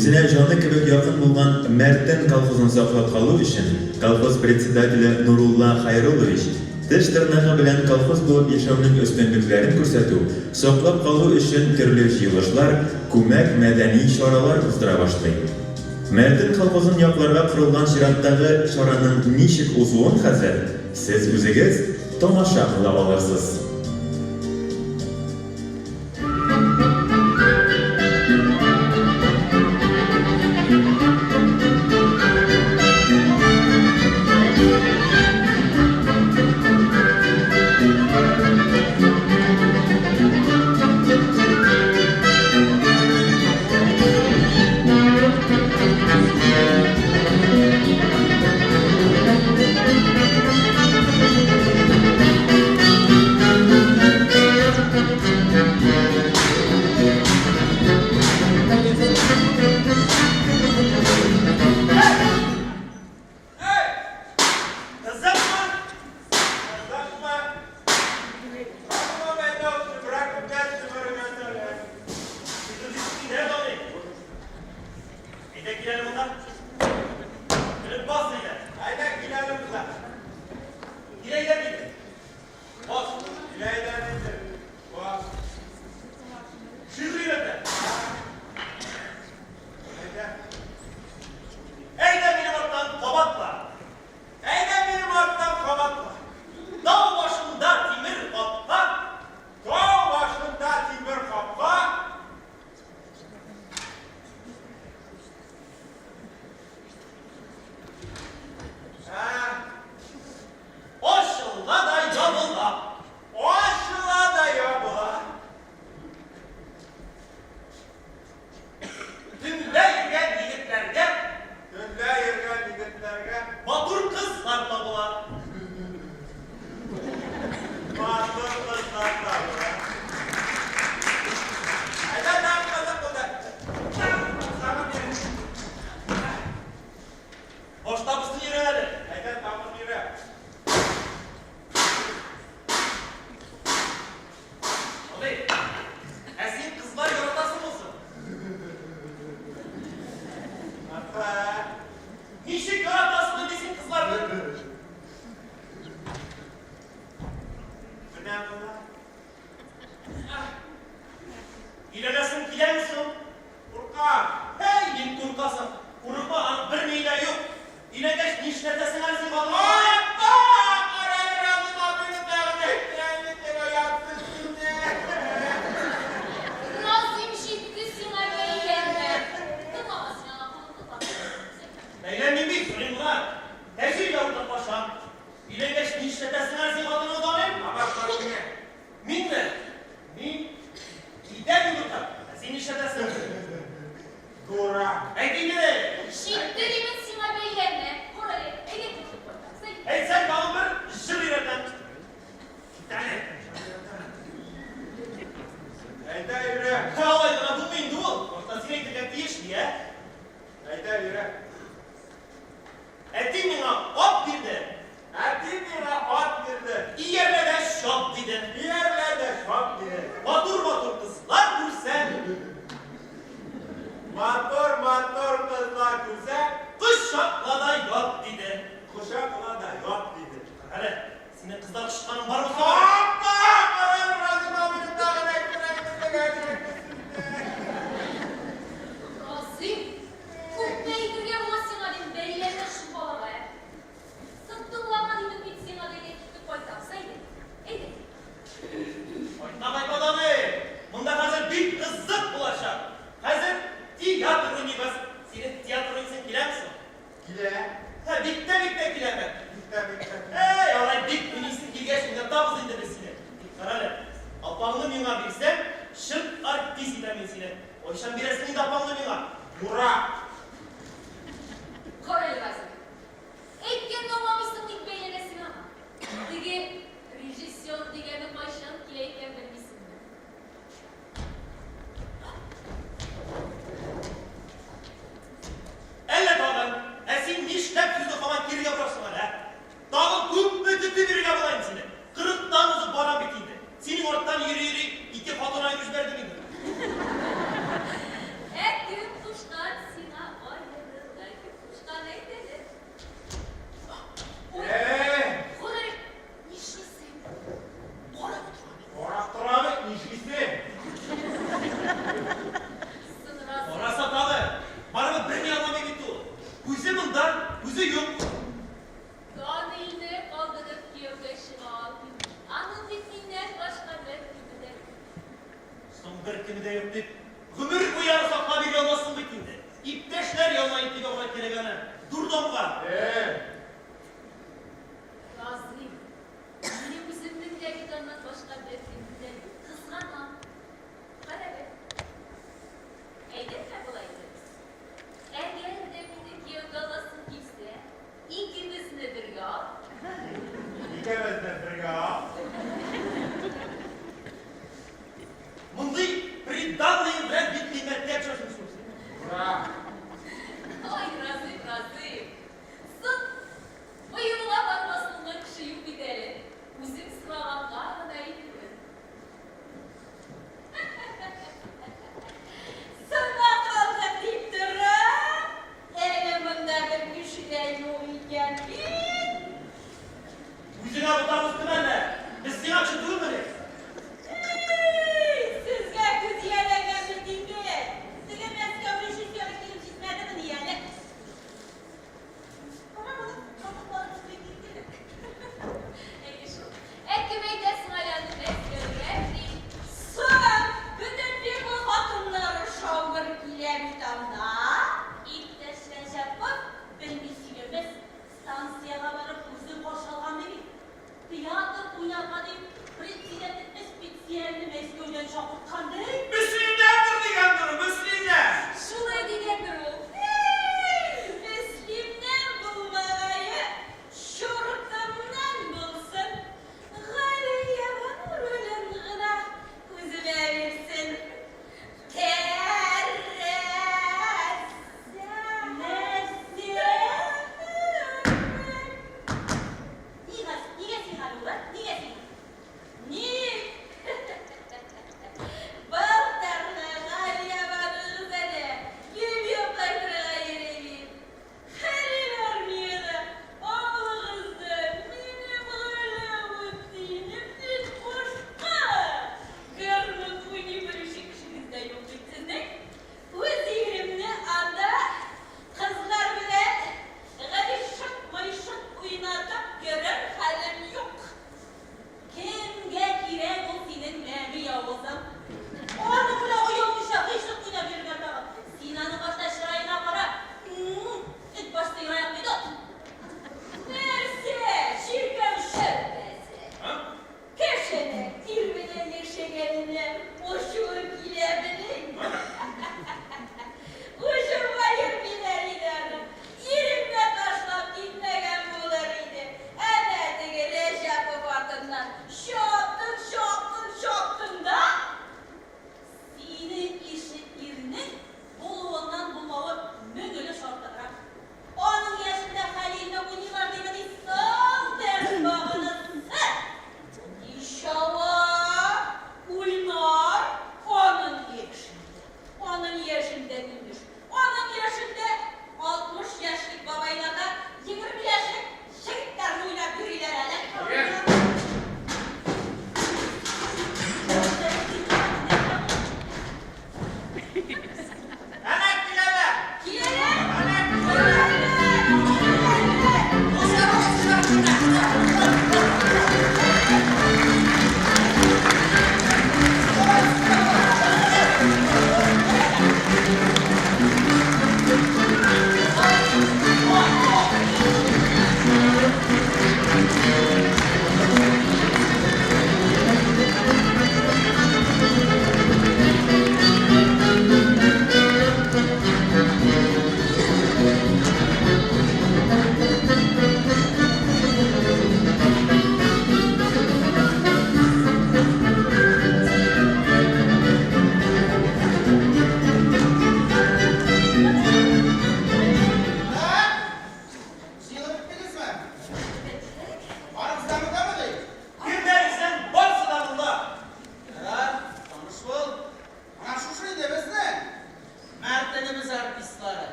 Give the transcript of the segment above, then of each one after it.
Үзенә җаны кебек якын булган Мәртен колхозын саклап калу өчен колхоз председателе Нурулла Хайруллович теш-тырнагы белән колхоз булып яшәүнең өстенлекләрен күрсәтү, саклап калу өчен төрле җыелышлар, күмәк мәдәни чаралар уздыра башлый. Мәртен колхозын якларга корылган чираттагы чараның ничек узуын хәзер сез үзегез тамаша кыла алырсыз.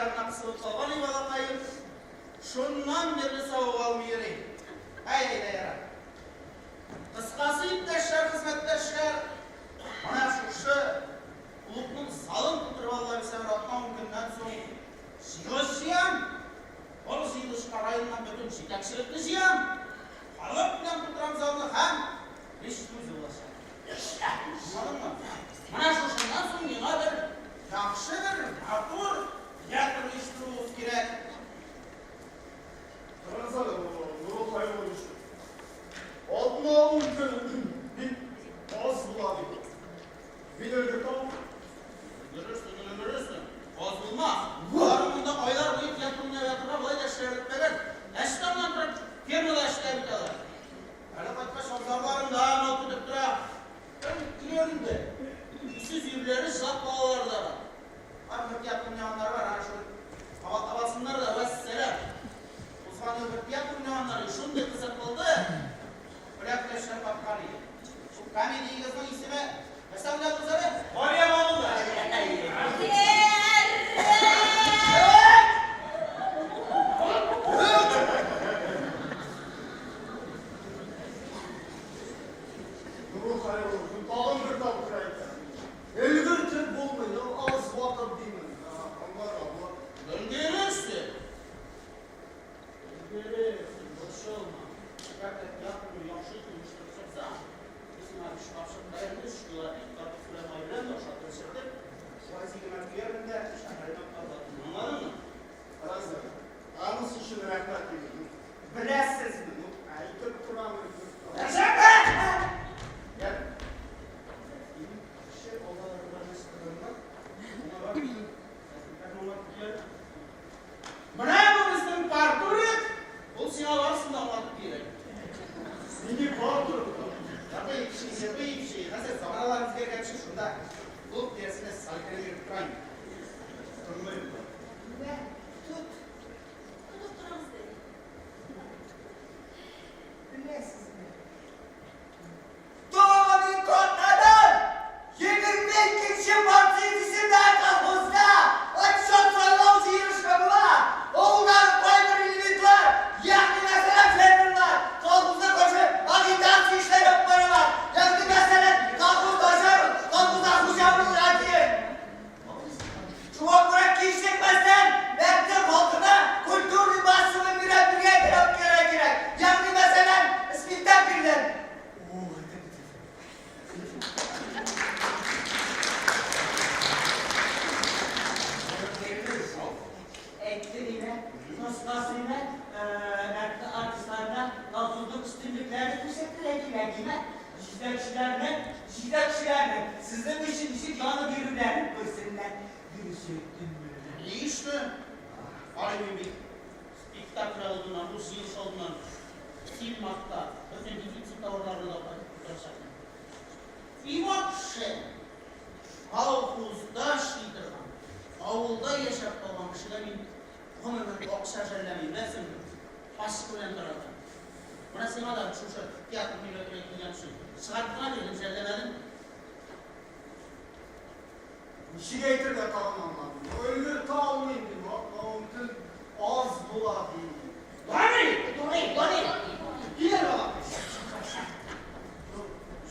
Аягына кысылып калган и балакаем. Шуннан бирле савыга алмый йөри. Әй, әйдә, ярар. Кыскасы, иптәшләр, хезмәттәшләр, менә шушы клубның залын тутырып Алла бирсә, бер атна-ун көннән соң җыелыш җыям. Ул җыелышка районнан бөтен җитәкчелекне җыям. Халык белән тутырам залны һәм өч сүз булачак. Аңладыңмы? Менә шушыннан соң миңа бер яхшы бер матур театр оештыруыгыз кирәк. Карагыз әле, Нурул Хәйруллович, атна-ун көн бик аз була бит. Мин өлгертә алмыйм. Өлгерерсең, өлгерерсең. Аз булмас. Аларның монда айлар буе театр уйнап ятырга болай да эшләре бетмәгән. Ә таңнан торып фермада эшләп бит алар. Әле кайткач абзарларында мал көтеп тора. Килер инде. Көйсез ирләре, чак балалары да бар. Бар бер театр уйнаганнары бар, ана шул кабатлап алсыннар да, вәссәлам. Узган ел бер театр уйнаганнар шундый кызык булды. Бүләкләр капкан иде. Шул комедиягезнең исеме нәрсә уйладыгыз әле? Галия Бануны. Нурул Хәйруллович, мин тагын бер тапкыр әйтәм. Өлгертеп булмый, ну аз вакыт димен. Аңлар, аңлар. Өлгерерсең. Өлгерерсең, борчылма. Әгәр дә театрны яхшы итеп оештырып чыксаң, мин сиңа өч капчык бәрәңге, өч кило ит, картоф белән май белән дә ашатып эчертеп, шулай көярмен дә, шәһәренә озатырмын. Аңладыңмы? Карагыз әле, анысы өчен рәхмәт инде. Беләсезме, ну әйтеп торам инде. Гел. Минем кеше алдарына кычкырырмын. Моңа бар. Менә бу безнең парторг. Ул сиңа барысын да аңлатып бирер. Нинди парторг? Забывший, забывший. Хәзер заманалар үзгәргән шунда. Клуб тирәсендә сальтер йөреп тора инде. Тыңлыйм. Вә, тот. Тотып торыгыз, ди. Беләсезме? Тагын ике атнадан 22 партия колхозда отчет сайлау җыелышы була. Авылдагы кайбер элементлар, ягъни мәсәлән фермерлар, колхозга каршы агитация эшләре алып баралар. Ягъни мәсәлән, колхоз начар, колхозда хуҗа булырга тиеш. Шуңа күрә кичекмәстән мәктәп халкына культурный массовый мероприятие үткәрергә кирәк. Ягъни мәсәлән, спектакльләр. О, это Әйтте диме, кыскасы мәктәп артистларына колхозның өстенлекләрен күрсәтергә кирәк диме? Җитәкчеләрнең сезнең өчен ничек янып йөрүләрен күрсеннәр. Дөрес әйттемме? Лишне. Карыйм бит. Спектакль алдыннан, бу җыелыш алдыннан син макта, бөтен дефицит товарларны да кайтып тутырачакмын. И вообще, колхозда эшли торган, авылда яшәп калган кешегә мин гомумән акча жәлләмим, беләсеңме? Пачка белән таратам. Менә сиңа да шушы театр өйрәтергә килгән өчен чыгарып кына бирдем, жәлләмәдем. Ничек әйтергә тагын аңладым. Өлгертә алмыйм дим, атна-ун көн аз була дим. Дани! Дори, Дори. Кил бала. Ну,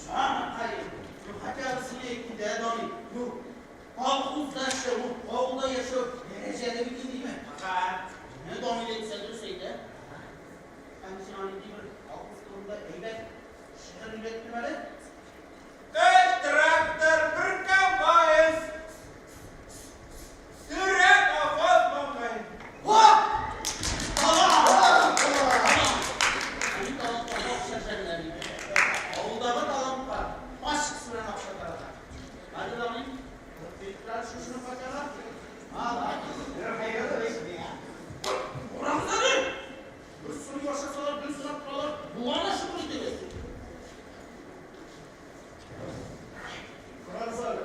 җаныкаем, ну хотя бы син әйттең дә, Дани. Ну, колхозда эшләү, авылда яшәү дәрәҗәле бит инде, димә. Менә Дани әйтсә дөрес әйтә. Ә мин сиңа нинди бер колхоз турында әйбәт шигырь өйрәттем әле. Өч трактор, бер комбайн, сөрә колхоз маңгаен. О! Мин талантка акча жәлләмим. Авылдагы талантка пачкасы белән акча тарата. Хәзер Дани, шушыны кайтарга. Молодец. Урамда бер сум яшәсәләр, бер сорап торалар. Буганы шөкер итегез. Карагыз әле,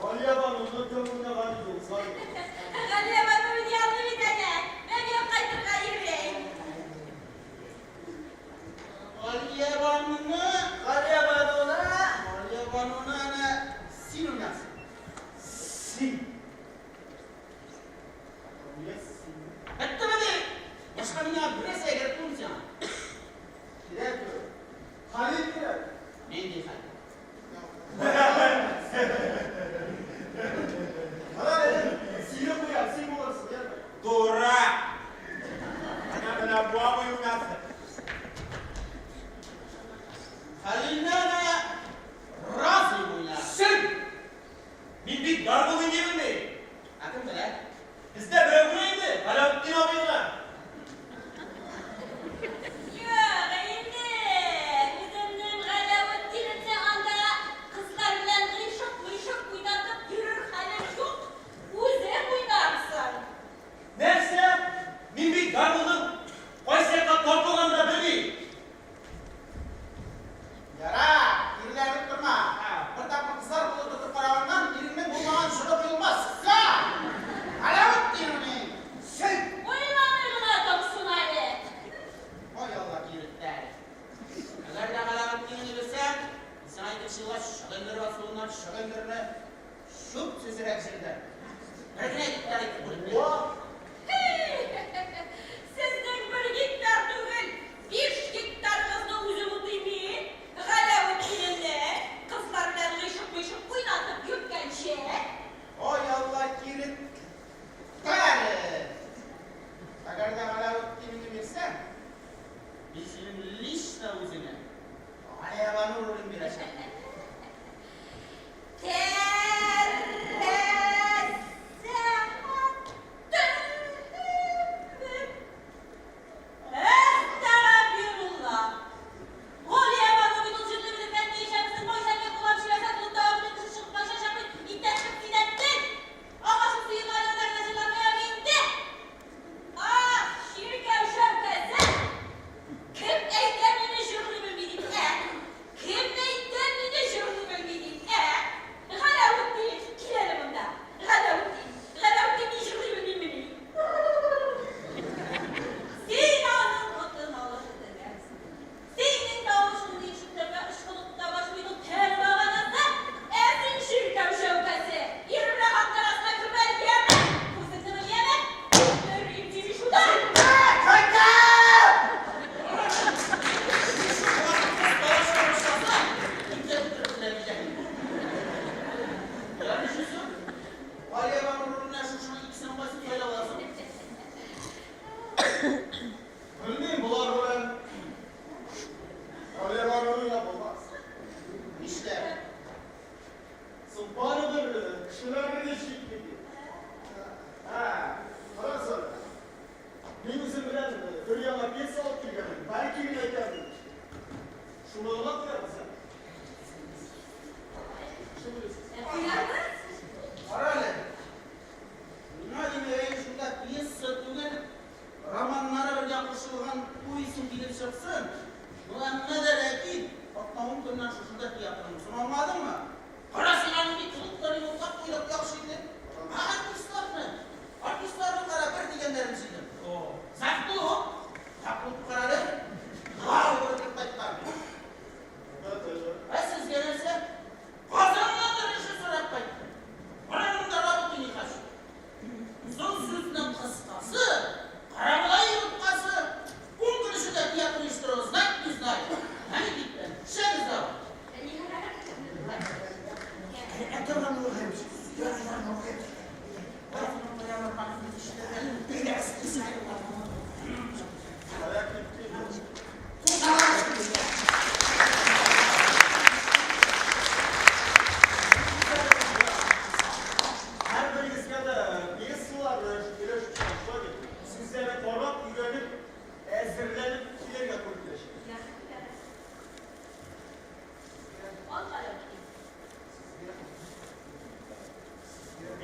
Галия Бануны кем уйнаган иде узган ел? Галия Бану уйный алмый бит әнә. Мәмәм кайтырга йөри. Галия Бануны, Галия Бануны. Галия Бануны әнә син уйнарсың. Син. бит гармун уйный белми. Ә кем белә? Бездә берәү генә инде, Галәветдин абый гына. Юк инде, үземнең Галәветдинемне анда кызлар белән гыйшык-мыйшык уйнатып йөрер хәлем юк, үзең уйнарсың. Нәрсә? Мин бит гармунның кайсы якка тартылганын да белмим. Ярар, киреләнеп торма. Бер тапкыр кызлар кулы тотып караганнан иреңнең булмаган җыры коелмас. Га! Галәветдин уйный. Син Уйламый гына торсын әле. Ай Алла киретте әле. Әгәр дә Галәветдинне белсәң, мин сиңа икенче елга чөгендер басуыннан чөгендерне чүп сөзрәк җирдән. Бер генә гектар итеп бүлеп бирәм. Сезнең бер гектар түгел, биш гектарыгызны үзем утыйм мин. Галәветдинемне кызлар белән гыйшык-мыйшык уйнатып йөрткәнче. Ай Алла киретте әле. Әгәр дә Галәветдинеңне бирсәң, мин синең лично үзеңә Галиябану ролен бирәчәкмен. Тәрәзә төбе. Әстәгъфирулла. Галиябану бит ул җирле белем фәнни яшәмесен бай сәлмәк булам ширәсә клубта бөтен кеше чыгып кача чакый иптәш кыз син әттең. Аңа шул сыерлар янында гына җырларга ярый инде. Ах, чиркәү шәүкәсе! Кем әйтә мине җырлый белми дип, ә? Кем әйтә мине җырлый белми дип, ә? Галәветдин, кил әле монда. Галәветдин, Галәветдин, мин җырлый белмиммени? Син аның котын алып бетергәнсең. Синең тавышыңны ишетергә ычкынып та башлый ул тәре баганасы. Ә син чиркәү шәүкәсе. Ир белән хатын арасына кермә, яме? Күзеңне яме? Өрим тизи шунда. Кайта! Бала башласа, кемгә тутырып бетерә Я режиссер. Галиябану роленә шушының икесенең кайсын сайлап аласың? Белмим, болар белән Галиябану уйнап булмас. Нишләп? Соң барыбер кешеләрне дә чикми. Ә, карагыз әле. Мин үзем белән бер яңа пьеса алып килгәнмен, бәлки мин әйтәм. Шуны гына куярбыз, ә? Шуны беләсез. Куярбыз? Кара әле. Миңа димәгән шунда пьеса түгел, романнары бергә кушылган повестең килеп чыксын. Ну, әмма дә ләкин атна-ун көннән шушында театрның. Соң аңладыңмы? Кара син аны бит клублар юллап куйдык яхшы итеп. Ә артистларны, артистларны кара бер дигәннәрен җыйдым. Завклуб, завклуб кара әле. Вау, дип кайткан. Ә сезгә нәрсә? Казаннан да режиссер алып кайтты. Ана монда работы не хочу. Озын сүзнең кыскасы, карабодай боткасы, 10 көн эчендә театр оештырабыз, знать не знаю. Әни китте. Эшләгез давай. Әтәмән Нурхаевич. Ярар, ярар, Нурхаевич. Кая китте инде? Һәрберегезгә дә пьесалар өләшеп чыгышлар бит. Сүзләрне карап, өйрәнеп, әзерләнеп килергә туры киләчәк. Ал Галәветдин.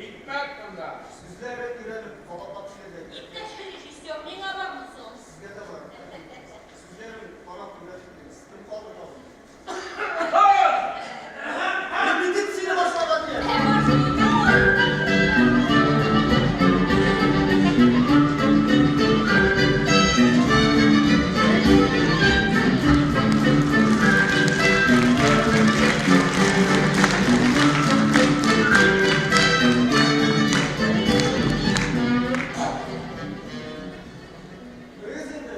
Икмәк монда. Сүзләрен өйрәнеп, кабатлап килергә кирәк. Иптәш режиссер, миңа бармы соң? Сезгә дә бар. Сүзләрен карап өйрәнеп килегез. Кем калды тагын? Репетицияне башларга кирәк. Ә башы. Керегез инде.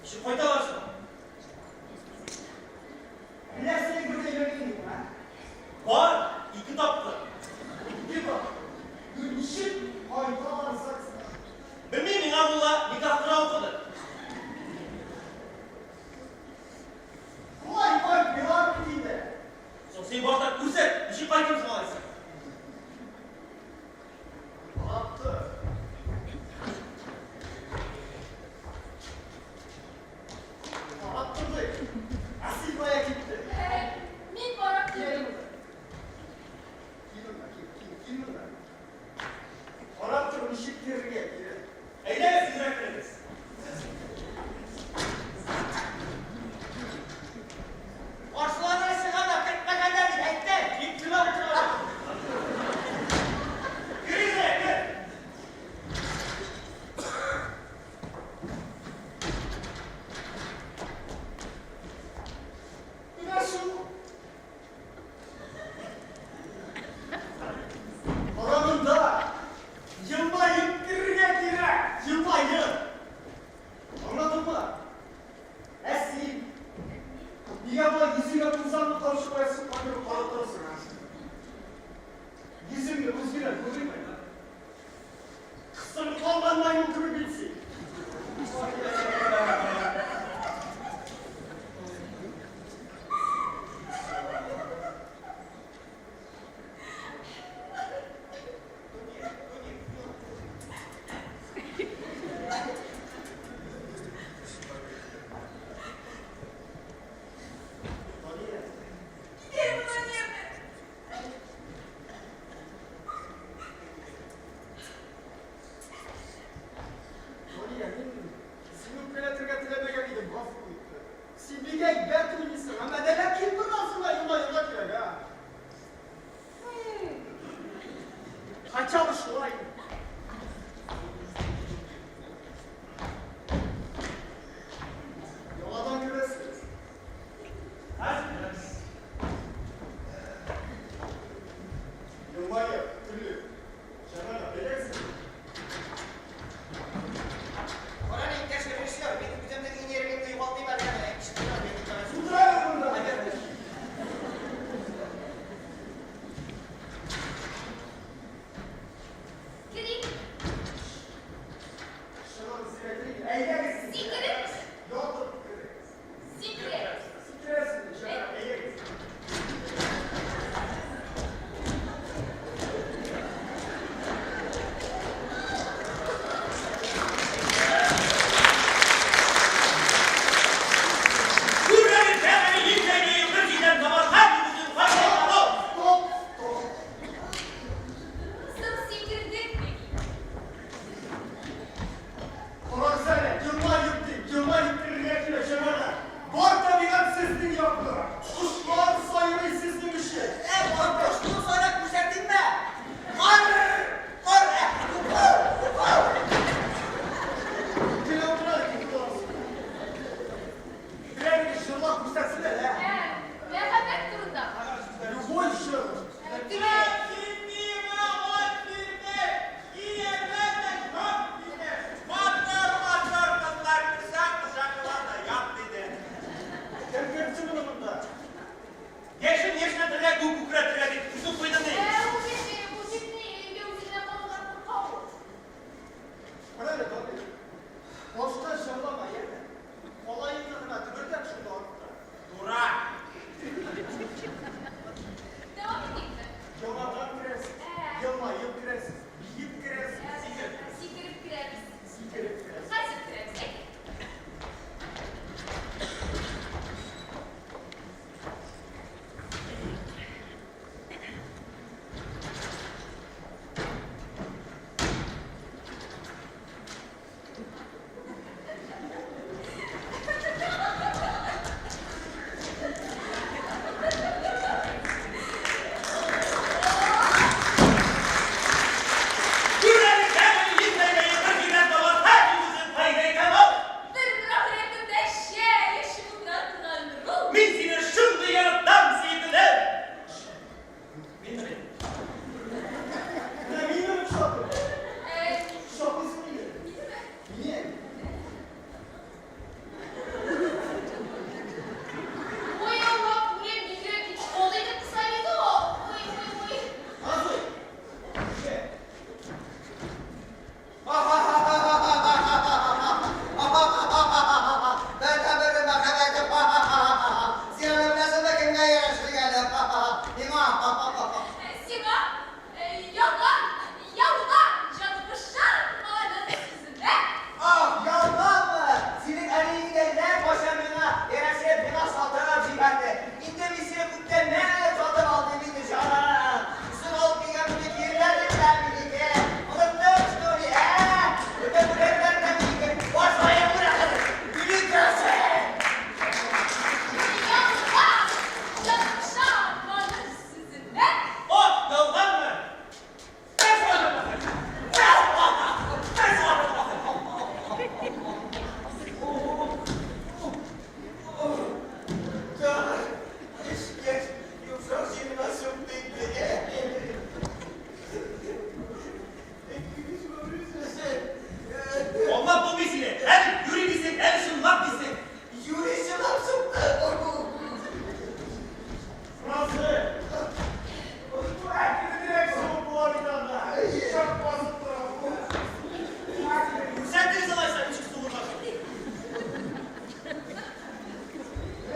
Ничек кайталар соң? Әллә синең бер дә йөргән юк, ә? Бар, ике тапкыр. Ике тапкыр. Ну ничек кайталар ЗАГСка? Белмим, миңа мулла никах кына укыды. Шулай кайтмыйлар бит инде. Соң син башта күрсәт, ничек кайтыйм соң алайса? Карап тор.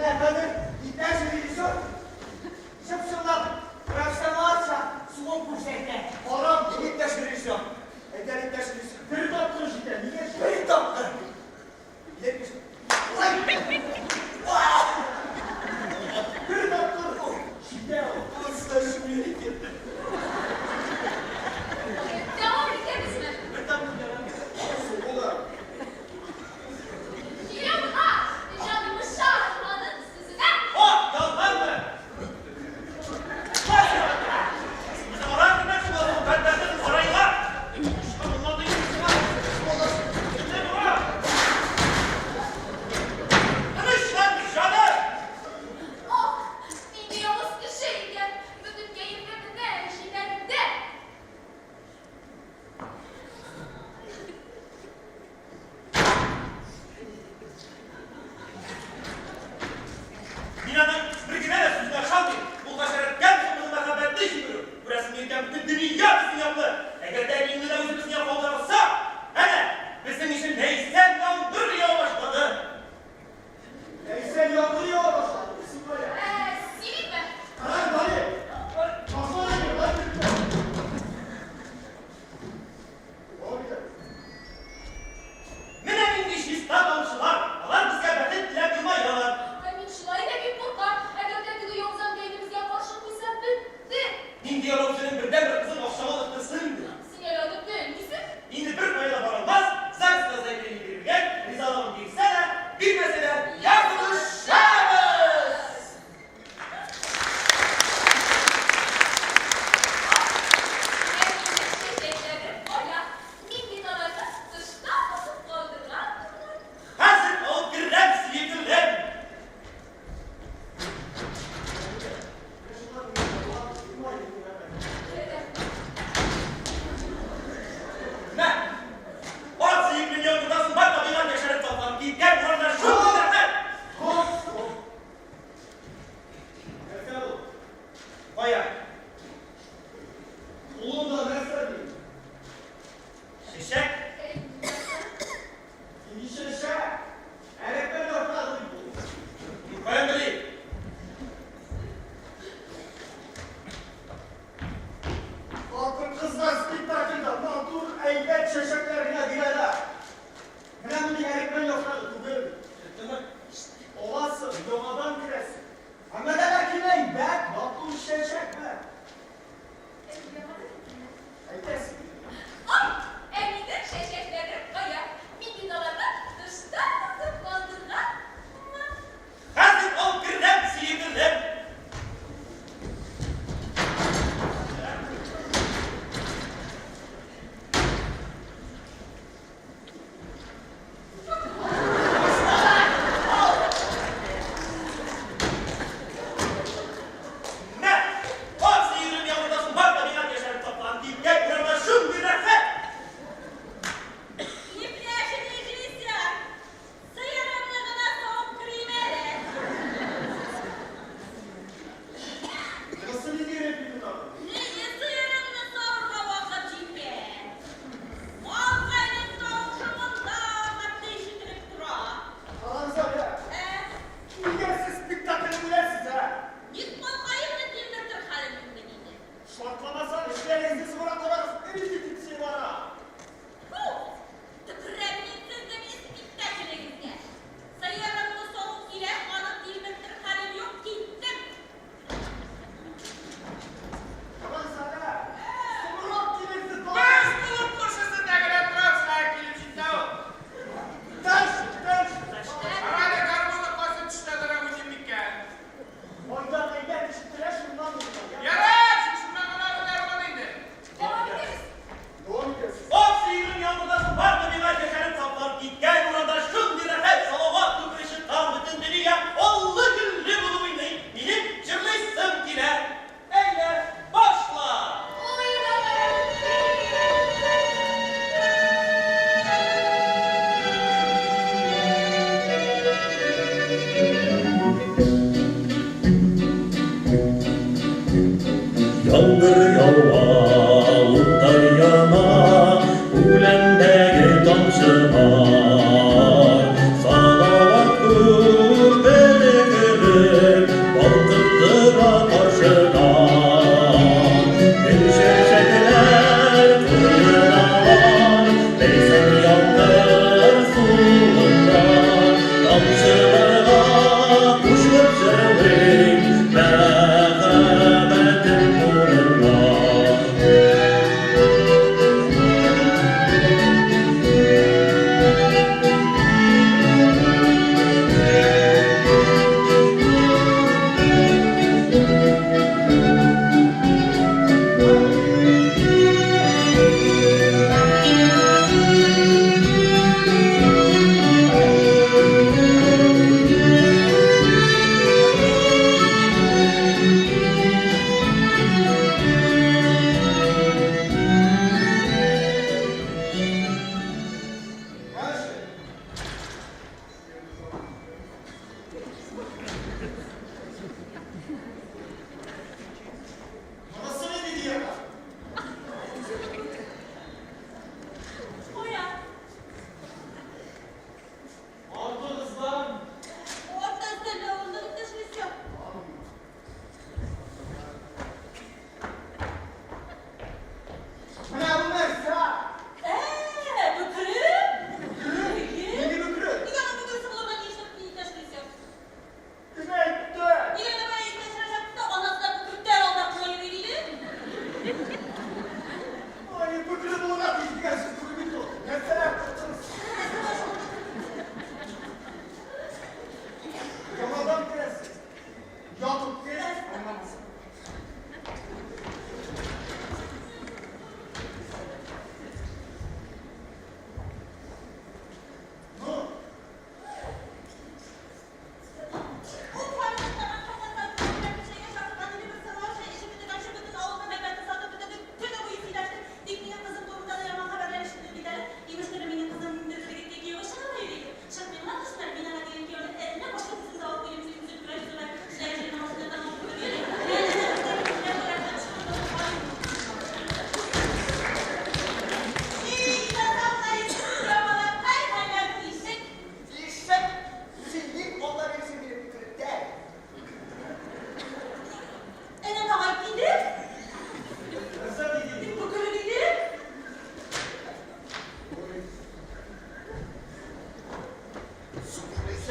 Менә хәзер иптәш режиссер чып-чынлап профессионалча сугым күрсәтә. Карап, иптәш режиссер. Әйтәр иптәш режиссер. Бер тапкыр җитә, нигә Бер тапкыр. 70. Ай! Бер тапкыр җитә ул. Дәвам итәбезме? Бер тапкыр дәвам итә. Сугыла. Кияүгә җанмыша аның сүзенә.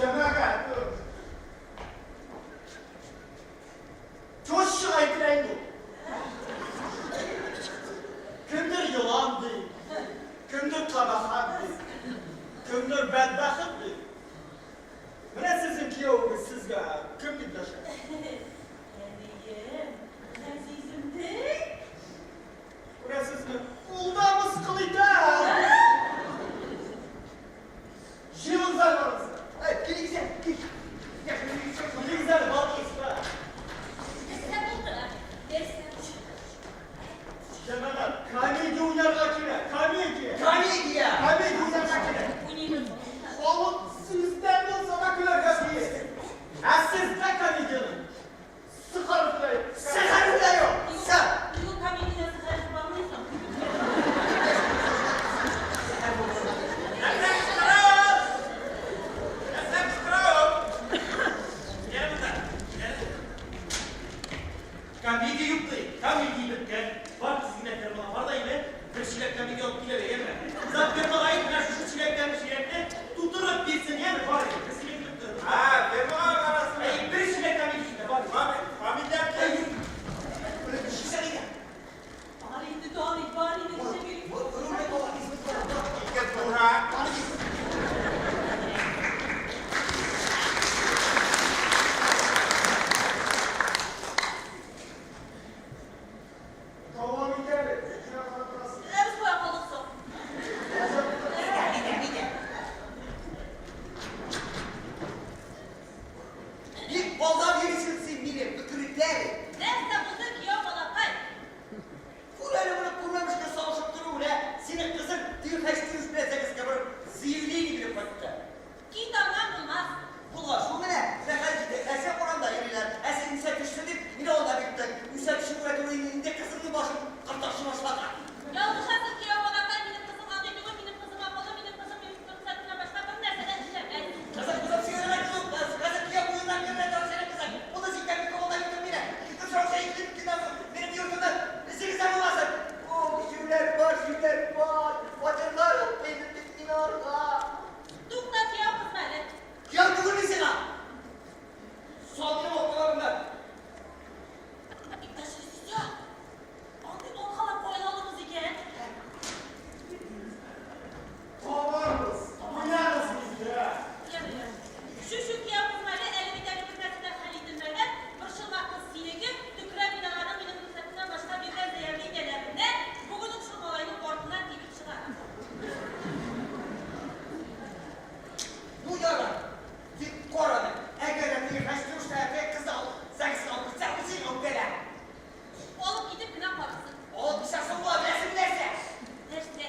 Җәмәгать. Тещага әйтелә инде ул. Кемдер елан ди, кемдер кабахәт ди, кемдер бәдбәхет ди. Менә сезнең киявегез сезгә кем дип дәшә? Әнием, газизем ди. Күрәсезме, ул да мыскыл итә. Җыелыгыз әле барыгыз да. Әй, килегез әле, кил. Килегез әле барыгыз да. Нәрсә булды? Нәрсә? Җәмәгать, комедия уйнарга кирәк, комедия. Комедия! Комедия уйнарга кирәк. Уйныйбыз. Халык сүздән булса да көләргә тиеш. Ә сездә комедиянең С хәрефе дә юк. С хәрефе дә юк. С. Юк, комедиядә С хәрефе бармыни соң? Нәрсә кычкырабыз? Нәрсә кычкырабыз? Кил монда. Кил. Комедия юк ди. Комедия беткән. Бар тиз генә фермага бар да инде бер чиләк комедия алып кил әле, яме. Зат фермага әйт, менә шушы чиләктән чиләкне тутырып бирсен, яме, бар инде. Без сине көтеп торабыз. Ә, фермага барасың. Әй, бер чиләк комедия җитә, бар. Комедия. Бар инде, Давид, бар инде, кеше. Ике дурак. Дәвам итәбез. Син карап торасың. Ә без кая калдык соң? Әйдә, әйдә. Бик алдап йөрисең син мине, бөкретәре. Нәрсә булды, кияү балакай? Күр әле моны күрмәмешкә салышып тору, менә синең кызың теге хәчтерүш белән зәгескә барып заявление биреп кайтты. Кит аннан, булмас. Булган шул менә, менә хәзер җитәкләшә урамда йөриләр. Ә син үсә төшсен дип, мине алдап йөрттең. Үсә төшүгә түгел, инде кызыңның башын кыртакчы башлаган. Ялгышасың, кияү балакай, минем кызым андый түгел, минем кызым акыллы, минем кызым минем рөхсәтеннән башка бер нәрсә дә эшләмәс. Кызың, кызың сөйләмә шул, хәзер кияү куеннан кермә тора синең кызың. Ул да син тәмле кабылда йөртең мине. Китеп сорау сәй китеп китәм соң. Минем йортымны эзегездә булмасын. О, җүләр бар, җүләр бар. Фатирлар алып килдем бит мин аларга. Тукта, кияү кызма әле. Кияү түгел мин сиңа. Сал минем аркаларымнан. Иптәш режиссер, андый алкалар каян алдыгыз икән? Табарбыз. Уйнарбыз безгә. Ярый. Шу кияү кызма әле, әле бит әле бер нәрсә дә хәл ителмәгән. Борчылма, кыз синеке, төкерәм мин аларның минем рөхсәтемнән башка биргән заявлениеләренә. Бүген үк шул малайның артыннан тибеп чыгарам. Ну ярар. Тик кара әле. Әгәр дә теге хәчтерүш тә кызны алып, загска алып китсә, үзең үпкәлә. Алып китеп кенә карасын. Алып китсә соң була, беләсең нәрсә? Нәрсә?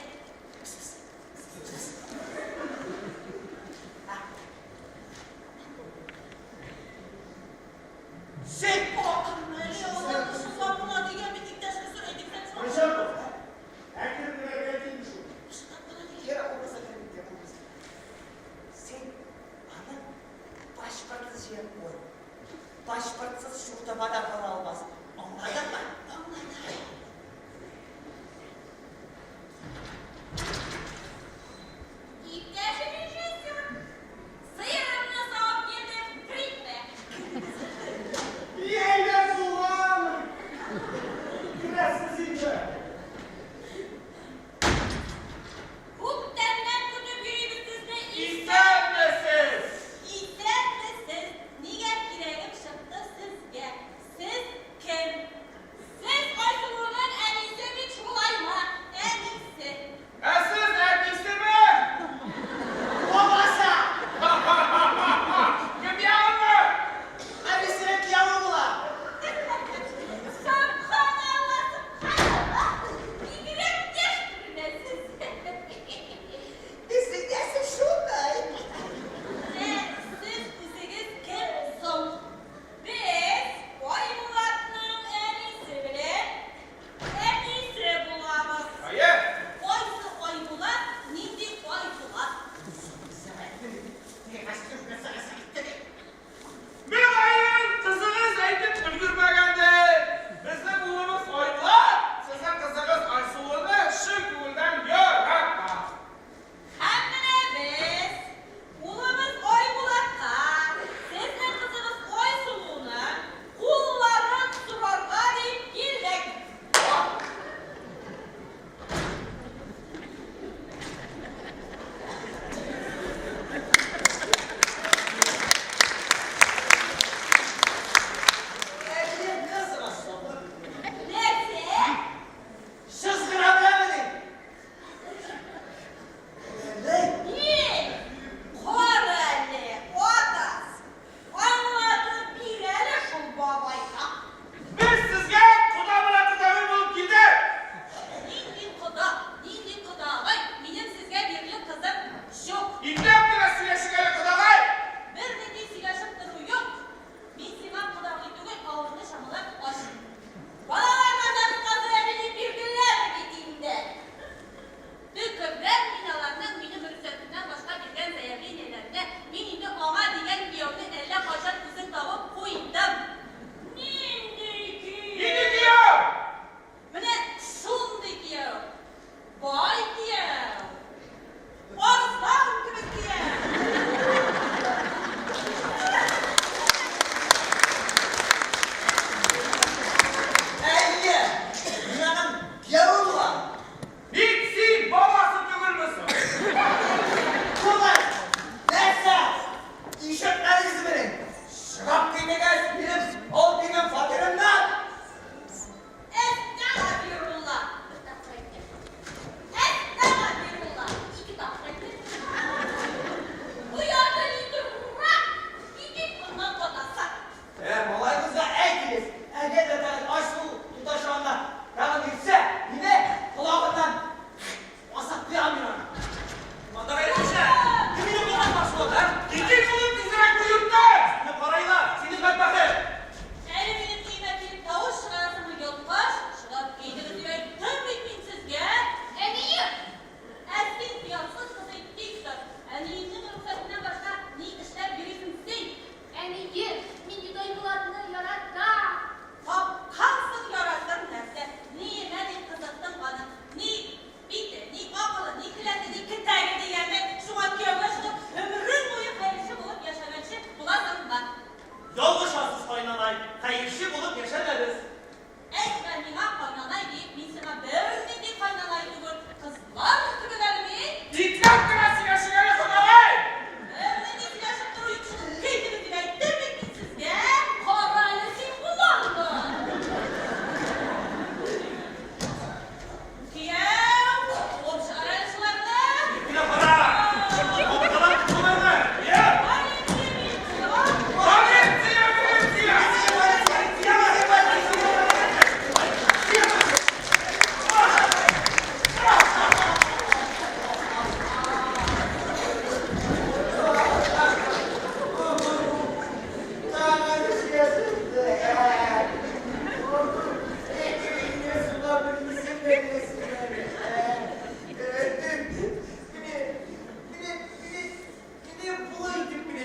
Син! Акыллы, аларны шул кына дигән бит иптәш режиссер, әйтик сән шул. Рәҗәпов, әкрен генә әйтим шул. Пышылдап кына дигән. Кира образы керде, образы. Син аны пашпортсыз җыеп куй. Пашпортсыз Чуртыма да бара алмас. Аңладыңмы? Аңладым. Иптәш режиссер, сыерымны савып килдем, керикме? Әйбәт булган. Керәсез инде. Күптәннән көтеп йөрибез сезне. Исәнмесез! Исәнмесез. Нигә кирәгем чыкты сезгә? Сез кем? Ялгышасыз, кайнанай, хәерче булып яшәмәбез. Әйтмә миңа кайнанай диеп, мин сиңа бернинди кайнанай түгел, кызлар кебек әле мин. Ипләп кенә сөйләшик әле, кодагый! Бернинди сөйләшеп тору юк, шуны көйдегез дип әйттем бит мин сезгә. Кара әле син кулларыңны. Кияү, куып чыгар әле шуларны. Менә кара! Куып чыгар кияү! Полиция, милиция! Полиция, полиция! Тагын эшкә чыкты. Ике суга белмисең дә беләсең әле. Менә, менә, менә, менә болай итеп менә,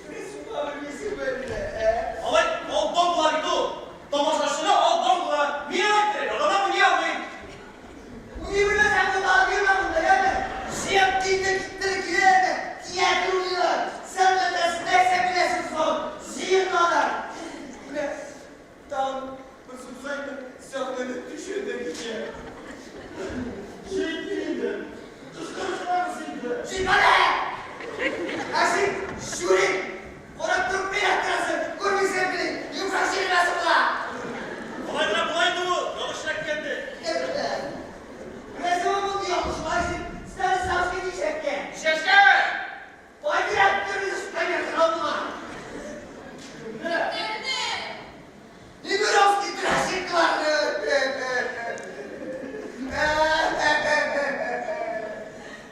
менә суга белмисең әле. Алай, алдан була бит ул. Тамашачыны алдан була. Мин әйттереп, алдан уйный алмыйм. Уйный белмәсәң дә тагын йөрмә монда, яме? Җыеп китте, китте, килә, театр уйныйлар. Сәнгатьтә нәрсә беләсең соң? Җыенналар. Менә тагын бер сукса инде сәхнәне төшә дә китә. Җитте инде. Кычкырышмагыз инде. Җитмәде! Ә син, шүрик, карап торып мин аттырасың, күрмисең бит, йомшак җиренә сугыла. Алай гына була инде ул, ялгыш эләккәнде. Менә сиңа мондый ялгышлар өчен Станиславский нишләткән? Чәчкә! Кайберәк дөрес конечно була. Кемне? Кемне? Немировский трашикларны.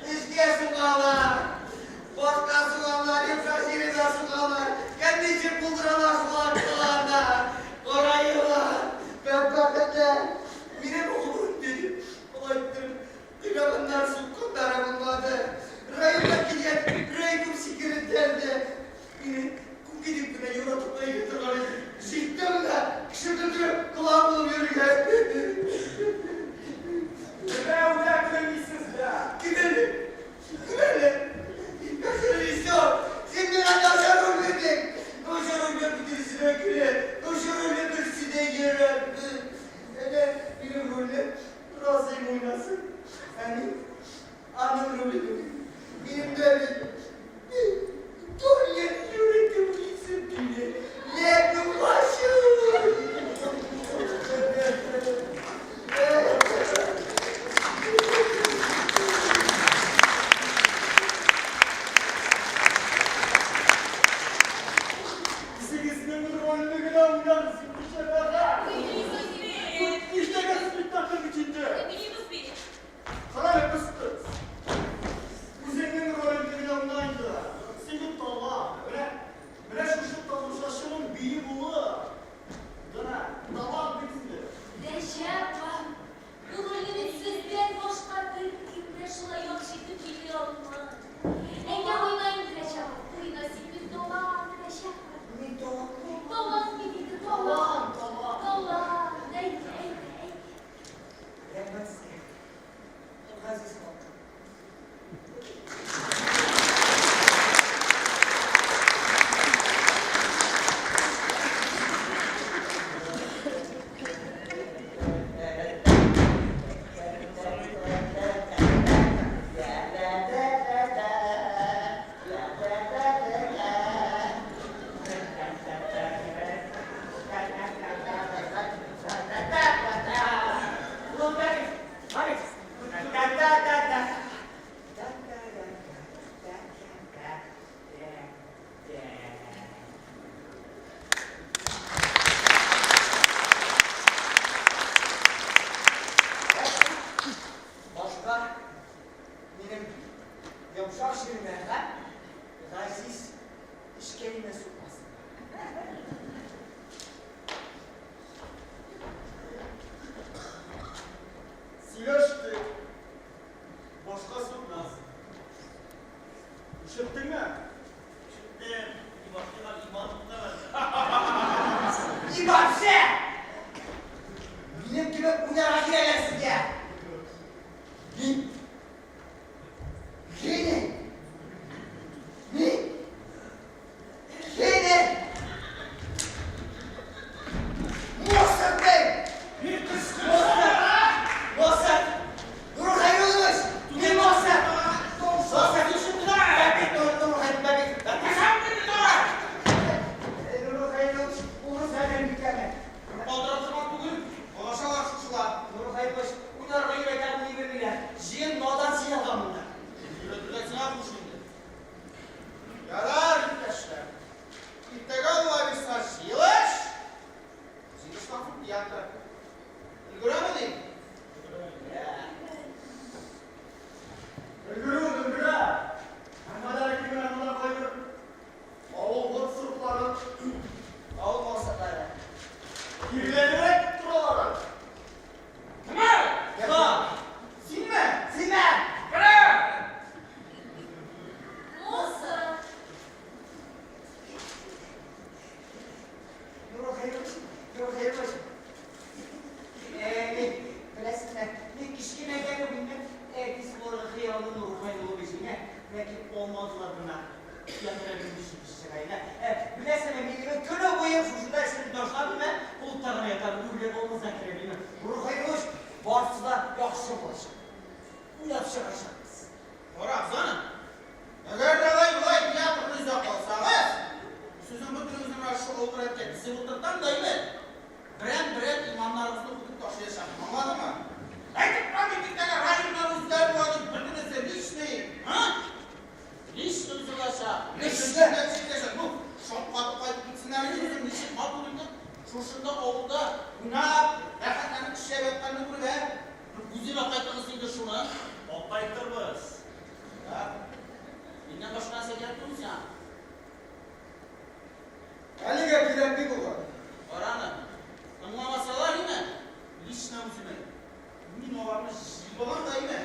Эчкә сугалар, башка сугалар, йомшак җиренә сугалар. Ничек булдыралар шулар кыларда. Кара елан, бәк бәхетле. Минем гомерем диде. Алай иттереп, кыйнаганнар, сукканнары булмады. Районда килгән райком секретарь мине күке дип кенә яратып та йөри торган иде. Җитте менә, кеше көлдереп, колак булып йөрергә. Берәү дә көлмисез дә. Кем әле? Кем әле? Яхшы режиссер, син миңа начар роль бирдең. Начар рольгә бөтенесе көлә, начар рольгә берсе дә яратмый. Әнә минем рольне Разыйм уйнасын. Ә мин аның ролен уйныйм. Минем дә бит Донья йөрәгем уйныйсым килә. Ләкин башым. Үзегезнең рольне генә уйнагыз инде, җәмәгать. Уйныйбыз бит. Нишләгән спектакль бит инде. Уйныйбыз бит. Кара әле, кыз, кыз. Үзеңнең ролеңне генә уйна инде. Син бит талант. Менә, менә шушы тамашачының бии булы. Гына талант бит инде. Рәҗәп, бу рольне бит сездән башка беркем дә шулай яхшы итеп били алмый. Әйдә уйна инде, Рәҗәп, уйна, син бит талант, Рәҗәп. Мин талантлы. Талант бит инде, талант. Талант, әйдә, әйдә, әйдә. Рәхмәт сезгә. Газиз халкым. Башка минем йомшак җиремә һәм газиз эчкәемә сукмасын. Сөйләштек. Башка сукмас. Ишеттеңме? Ишеттем. Башлыйга иман туктаган. И вообще! Минем кебек уйнарга кирәк әле сезгә. Мин гений. Мин гений. Акча булачак. Уйлап чыгарачакбыз. Карагыз аны. Әгәр дә алай болай театрны өзә калсагыз, сезнең бөтенегезне менә шул олы рәткә тезеп утыртам да инде. Берәм-берәм иманнарыгызны үтеп ташлаячакмын. Аңладыңмы? Әйтеп торам бит иртәгә районнар үзләре була дип, бөтенесе личный, а? Личный үзе булачак. Личный. Личный. Ну, шаккатып кайтып китсеннәр инде үзем ничек матур итеп шушында авылда уйнап, рәхәтләнеп эшләп ятканны күреп, ә? Ну, үземә кайтыгыз инде шуны. Алып кайтырбыз. Да. Миннән башка нәрсә кирәк түгел сиңа. Әлегә кирәкми булган. Кара аны. Тыңламасалар име, лично үземә. Мин аларны җыеп алам да име.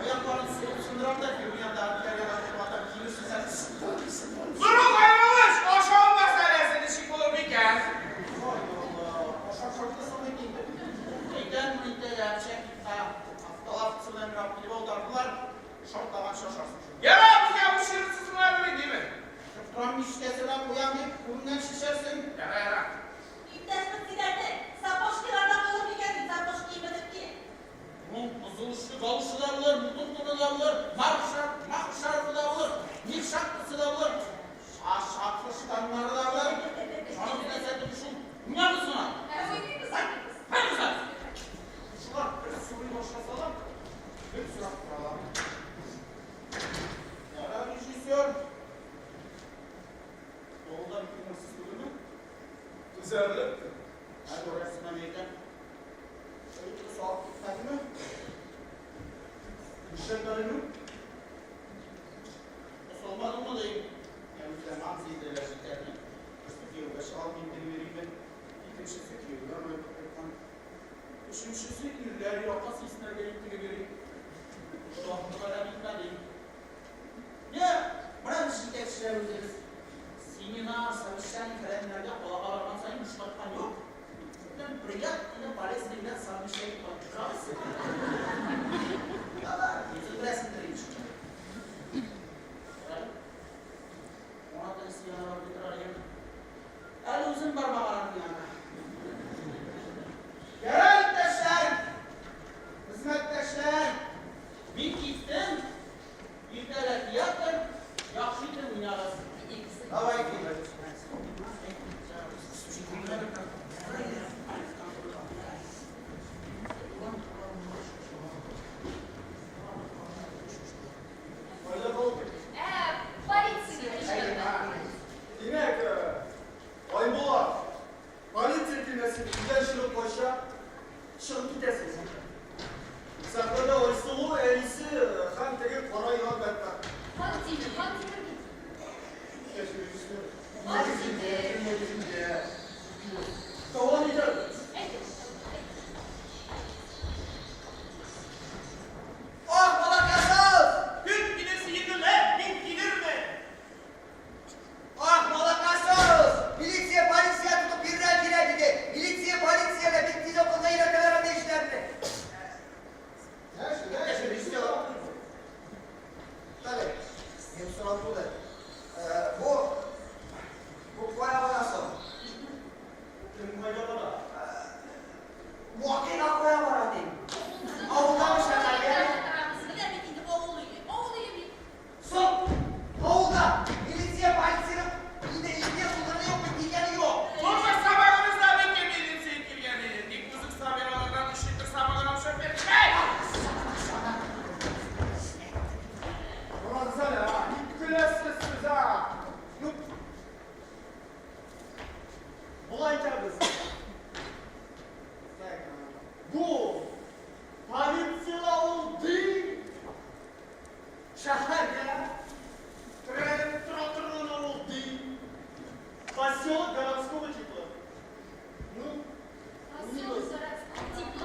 Аякларын сугып сындырам да, фирмиянда артиллерия атып атам, килешсәң. Нурул Хәйруллович, ашау мәсьәләсе ничек булыр микән? Ой, Алла, ашап шартласам бит инде. Әйтәм, иртәгә Чәкитка автолавкасына мин алып килеп аудардылар, шартлаганчы ашарсың шунда. Ярар, безгә бу чират сез генә бирик, димме? Торам мичкәсенә куям дип, күренгән шешәрсең. Ярар, ярар. Иптәш председатель, сапожкилар да булыр микән дип, сапожки бетеп ки. Ну, кызыл эчле галошы да булыр, мутон да булыр, марк шарфы да булыр, мех шапкасы да булыр, шарфы штаннары да булыр. Жаным нәрсә түгел шул. Уйнагыз гына. Ә уйныйбыз, уйныйбыз. Кайгызар. Шулар бер сорый башласалар, бер сорап торалар. Ярар, режиссер. Авылда бик күңелсез түгелме? Түзәрлек. Ә дөресен әйтәм. Өйгә салып китмәдеме? Нишләп әле? Салмадыңмы дим. Я үзем сиздерә җитәрне. Берсе кияүгә чыга алмыйм дип йөрим. Икенчесе кияүдән кайтып кайткан. Өченчесе ирләр якасы иснәргә интегеп йөри. Шаһны да битмәде. Я, менә без җитәкчеләр үзебез. Семинар, совещание фәләннәргә калага барган саен эш тапкан юк. Безнең приятный, полезный белән совмещать итеп торабыз. Да, үзең беләсеңдер инде шуны. Мурат энесе янына барып утырар идем. Әле үзем бармаган аның янына. Ярар, иптәшләр, хезмәттәшләр, мин киттем. Иртәгә театр, яхшы итеп уйнагыз. Давай, кил. Кайда калдык? Ә, полиция кычкырды. Димәк, Айбулат, полиция килмәсен, өйдән чыгып кача, чыгып китәсез. Сәхнәдә Айсылу, әнисе һәм теге кара елан Бәттар. Хантимер, Хантимер бит. Режиссер. Хантимер. Дәвам итәбез. Әйдә. Ах, молокосос! Көн килер сиенерме, мин килермен. Ах, молокосос! Милиция, полиция тотып бирергә кирәк иде. Милиция, полиция дә бик тиз акылга өйрәтәләр андый эшләрне. Дальше, дальше, режиссер. Тәле, мин сорау туды. Бу кая бара соң? Кем кайда бара? Вакыйга кая бара дим. Авылдамы, шәһәргә? Менә бит инде авыл өе. Авыл өе бит. Соң, авылда милиция, полициянең инде ике булганы юк бит, дигәне юк. Булса сабагыбызда бик милиция килгән иде. Тик үзек Сабиралардан 3 литр самогон алып бирдек. Карагыз әле, а, ник көләсез сез, а? Ну, болай итәбез. Так, бу полиция ул ди, шәһәргә терәлеп тора торган авыл ди. Поселок городского типа. Ну, Поселок городского типа.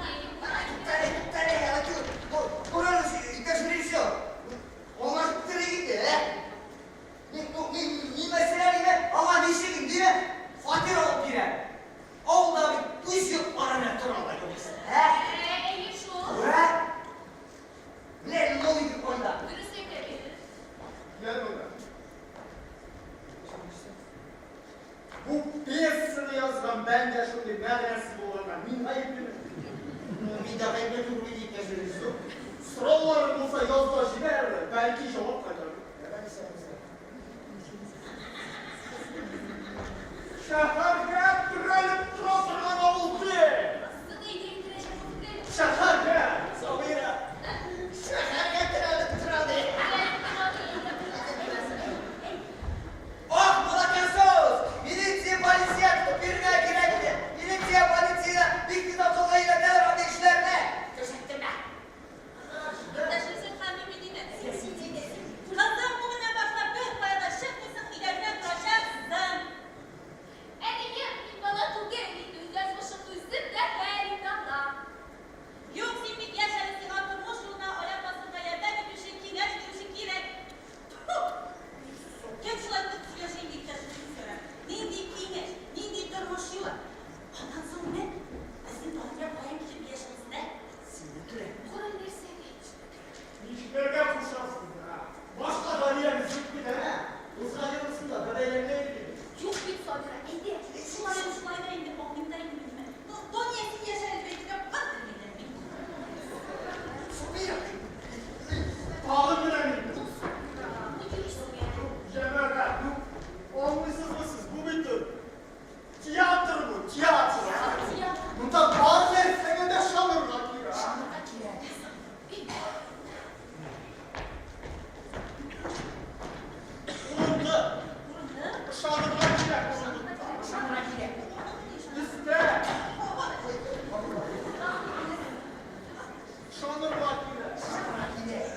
Туктале, туктале, Алакүл. Карагыз, иптәш режиссер. Аңлашып бетерик инде, ә? Мин, ну, мин мәсәлән, инде аңа ничек инде фатир алып бирәм. Авылда бит үз йортларына торалар югыйсә, ә? Әйе шул. Күрә? Менә логика кайда. Дөрес әйтә бит. Gel buraya. Бу пьесаны язган бәндә шундый мәгънәсез булганга мин гаеплеме? мин дә гаепле түгел бит, иптәш режиссер. Сорауларың булса, яз да җибәр, бәлки җавап кайтарыр. Шәһәргә терәлеп тора торган авыл бит. Шәһәргә, Сабира. Шәһәргә терәлеп тора ди. Ах, молокосос! Милиция, полиция тотып бирергә кирәк иде. Милиция, полиция бик тиз акылга өйрәтәләр андый эшләрне. Күрсәттемә. Кызым, бүгеннән башлап беркая да чыкмыйсың, өйдә генә торачаксың. Әнием, мин бала түгел, инде үз язмышымны үзем дә хәл итә алам. Юк, син бит яшь әле, сиңа тормыш юлына аяк басырга ярдәм итүче, киңәш бирүче кирәк. Тьфу! Кем шулай итеп сөйләшә инде, иптәш режиссер? Нинди киңәш, нинди тормыш юлы? Аннан соң менә безнең Таһирә каян килеп яшәсен, ә? Кара нәрсәгә? Нишләргә кушасыз, ә? Башка Даниябез юк бит, әнә. Узган елгысында бәбәйләргә йөрде. Юк бит, Сабира, әйдә. Шулай да, шулай да инде, аңлыйм да инде мин. Ну, Дания, син яшь әле дип әйтергә кат телмиләр бит. Сабира! Тагын менә инде. Ни йөрисең әле? Җәмәгать, ну, аңлыйсызмы сез, бу бит театр бу, театр. Театр. Монда бар нәрсәгә дә ышанырга кирәк. Ышанырга кирәк. Урынлы. Урынлы? Ышанырга кирәк, урынлы. Ышанырга кирәк. Өстә. Ышанырга кирәк. Ышанырга кирәк.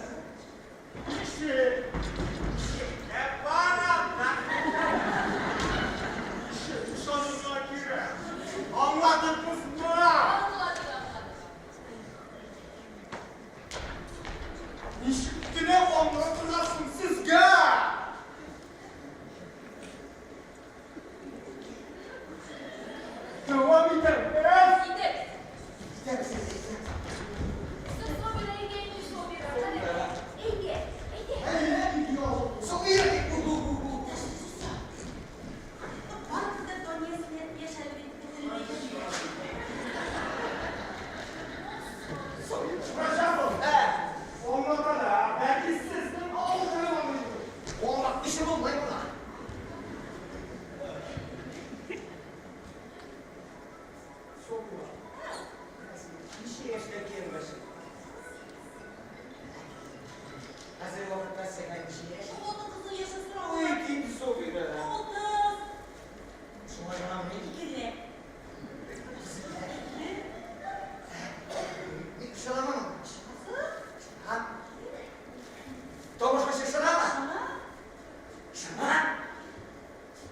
Ишек. Ә барам да. Ишек, ышанырга кирәк. Аңладыгызмы? Аңладык, аңладык. Ничек кенә аңлатырга соң сезгә? Дәвам итәбез. Итеп. Итәбез, итәбез. Соң Сабира, әйдә инде, Сабира. Кара. Әйдә, әйдә. Сабира! Барыбер дә Дания сине яшь әле дип бетермәгән. Рәҗәпов, Ә, аңлата да, бәлки сезнең авылда аңлыйдыр. аңлатмыйча булмый моны. Сабира. Ничә яшькә килмәшен? Хәзерге вакытта сиңа ничә яшь? Хатын-кызның яшен сорау. Ой, инде Сабира. 30. Шуңа гына мин Икедә. Мин ышанамын. Ха? Тамашачы ышанамы? Ышана. Ышана?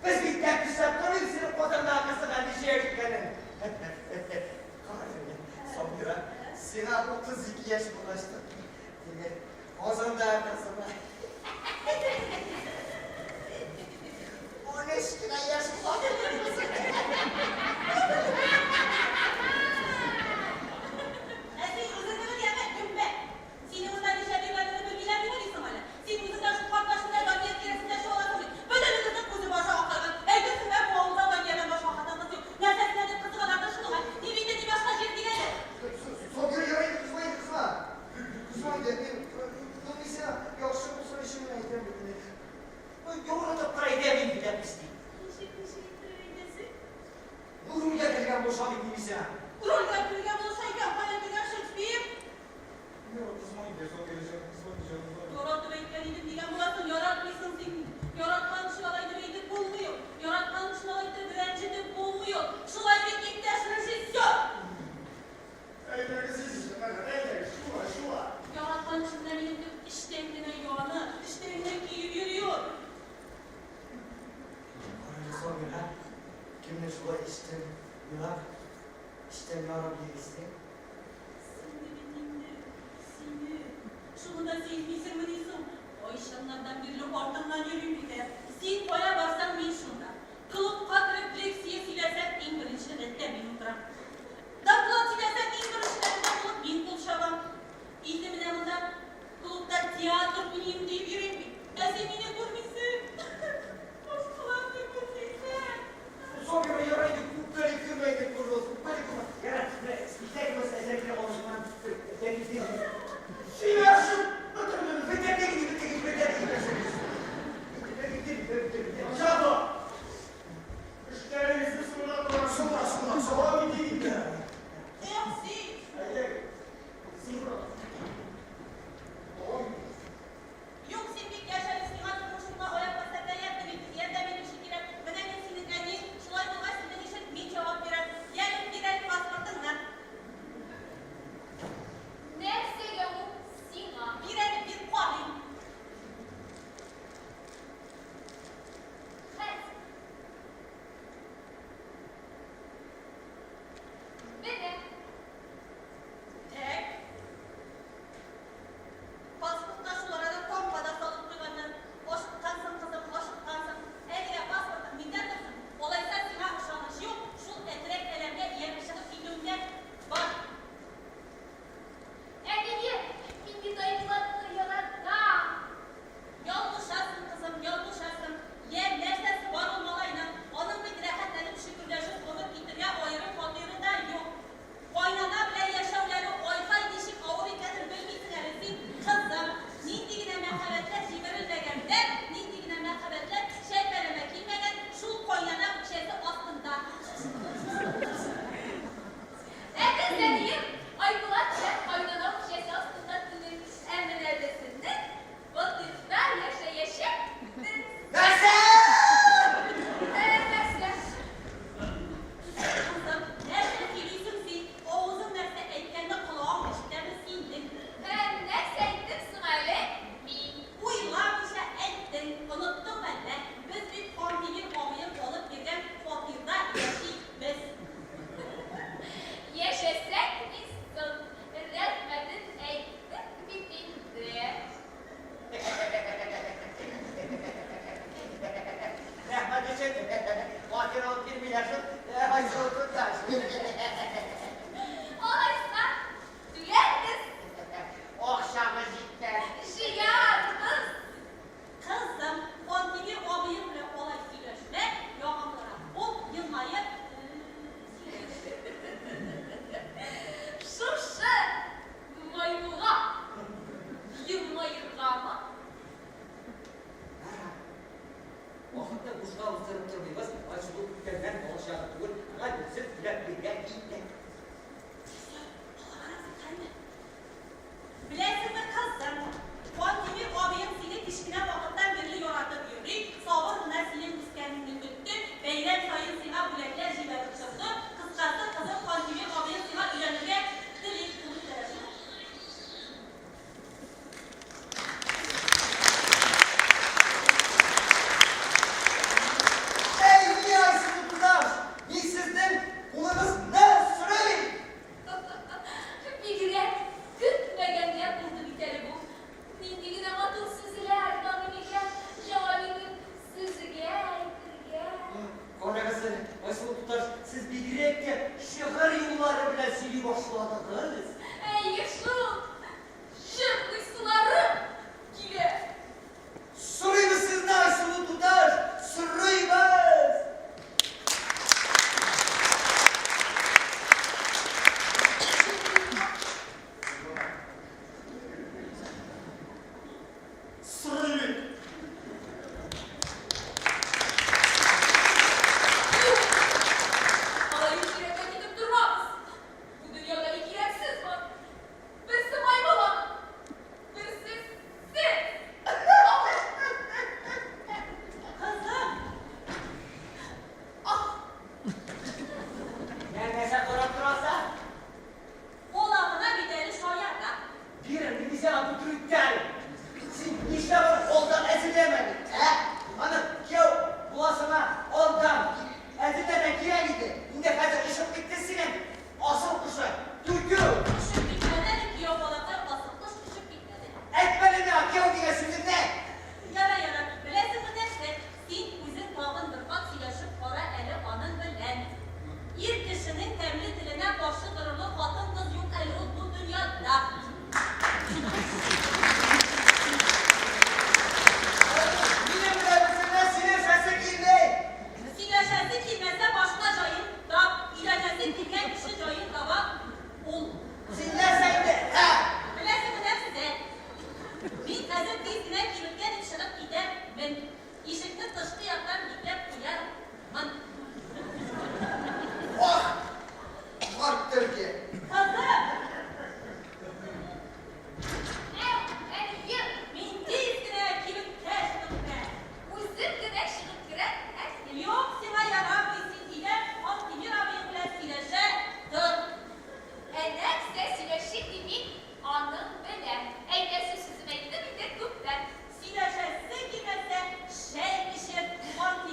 Без бит тәфтишләп тормыйбыз синең Казандагы кызыңа ничә яшь икәнен. Кара әле, Сабира, сиңа 32 яшь булгач та, димәк, Казандагы кызыңа 13 кенә яшь була. Ә син үзеңне беләме, гөмбә? Синең монда нишләп йөргәнеңне белмиләр дип уйлыйсың әле. Син үзең дә шул карт башында Дания тирәсендә чуаласың бит. Бөтенегезнең күзе башы акайган. Әйтерсең лә бу авылда Даниядән башка хатын-кыз юк. Нәрсәсенә дип кызыгалардыр шуның, ә? Ни миндә, ни башка җир дигәне. Сабира, ярый инде, кызма инде, кызма. Кызма инде, мин, ну, мин сиңа яхшы булсын өчен генә әйтәм бит инде. Ну, яратып тора әйтәм инде, допустим. Ничек, ничек иттереп әйтәсең? Ну, рульгә кергән булса бит мин сиңа. Рульгә кергән булса икән, каян кергән Шекспир? Юк, кызма инде, Сабира, кызма инде, җаным. Яратып әйткән идем дигән буласың, яратмыйсың син. Яраткан өчен алай дип әйтеп булмый. Яраткан өчен алай итеп рәнҗетеп булмый. Шулай бит, иптәш режиссер. Әйдәгез, җәмәгать, әйдәгез, шулай, шулай. Яраткан өчен менә минем дип эчтән генә яны, эчтән генә көеп йөри. Кара Сабира, кемне шулай эчтән елап, эчтән ярып йөрисең? Сине бит инде, сине. Шуны да сизмисеңмени соң? Кайчаннардан бирле артыңнан йөрим бит, ә. Син кая барсаң, мин шунда. Клубка кереп лекция сөйләсәң, иң беренче рәттә мин утырам. Доклад сөйләсәң, иң беренче рәттә булып мин кул чабам. Инде менә монда клубта театр уйныйм дип йөрим бит. Ә син мине күрмисең. Башкаларны күрмисең. Сабира, ярый инде, күпкә әйттермә инде, пожалуйста, күпкә әйттермә. Ярар, менә спектакль әзер генә алышмана. килә шул, Айсылу туташ. Алайса, түләрбез. Акчабыз җитмәс. Җыярбыз. Кызым, Хантимир абыең белән алай сөйләшмә, ягымлырак бул, елмаеп сөйләш. Шушы маймылга елмаергамы? Вакытны бушка уздырып тормыйбыз, Айсылу күптәннән балачагы түгел, аңа дөресен сөйләп биргән кирәк. Беләсеңме, кызым, Хантимир абыең сине кечкенә вакыттан бирле яратып йөри, сабыр гына синең үскәнеңне көтте, бәйрәм саен сиңа бүләкләр җибәреп торды. Кыскасы, кызым, Хантимир абыең сиңа өйләнергә тели, кул күтәрә шул. Әй, Айсылу туташ, мин сезнең кулыгызны сорыйм. Бигрәк көтмәгәндә булды бит әле бу. Нинди генә матур сүзләр таный микән Җәвалинең сүзгә әйтергә. Карагыз әле, Айсылу туташ, сез бигрәк тә шигырь юллары белән сөйли башладыгыз. Әйе шул, җырлыйсыларым килә. Сорыйбыз сезне, Айсылу туташ, сорыйбыз! Сорый бит. Юк, алай ук кирәккә китеп тормабыз. Бу дөньяда ике кирәксез бар. Берсе маймыл аның, берсе сез. Кызым! Ах! Нәрсә карап торасың? Колагына бит әле шаярта. Бирем, мин сиңа бу трюктән. Син нишләп аны алдан әзерләмәдең, ә? Аны кияү буласыңа алдан әзерләргә кирәк иде. Инде хәзер очып китте синең асыл кошың. Түтү! Очып китмәде әле, кияү балакай, асыл кош очып китмәде. Әйтмәдем миңа кияү дигән сүзеңне! Ярар, ярар, беләсеңме нәрсә, син үзең тагын бер кат сөйләшеп кара әле аның белән. Ир кешенең тәмле теленә каршы торырлык хатын-кыз юк әле ул бу дөньяда. Минем белән үзеңнән сөйләшәсе килми! Сөйләшәсе килмәсә, башка җаен тап. Өйләнәсе килгән кеше җаен таба ул. Син нәрсә инде, ә? Беләсеңме нәрсә? Мин хәзер тиз генә кибеткә дип чыгып китәрмен. Ишекне тышкы яктан бикләп куярмын. Ах, карт төлке! Кызым! Әү, әнием! Мин тиз генә кибеткә чыгып керәм. Үзем генә чыгып керәм, әни. Юк, сиңа ярамый, син өйдә Хантимир абыең белән сөйләшә тор. Ә нәрсә сөйләшик ди мин аның белән? Әйтәсе сүзем әйттем инде күптән. Сөйләшәсе килмәсә, чәй эчеп, Хантимир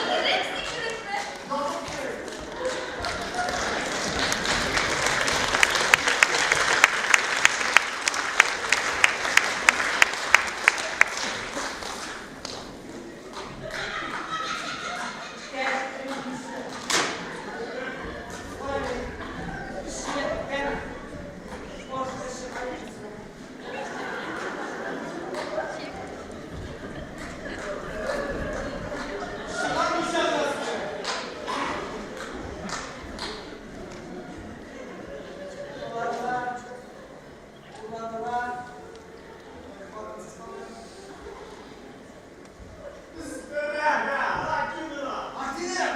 Йөгереп сикерепме? Ятып йөреп. Чыгармыйча гына. Уладылар, уладылар, хатынсыз калдым. Мартинем!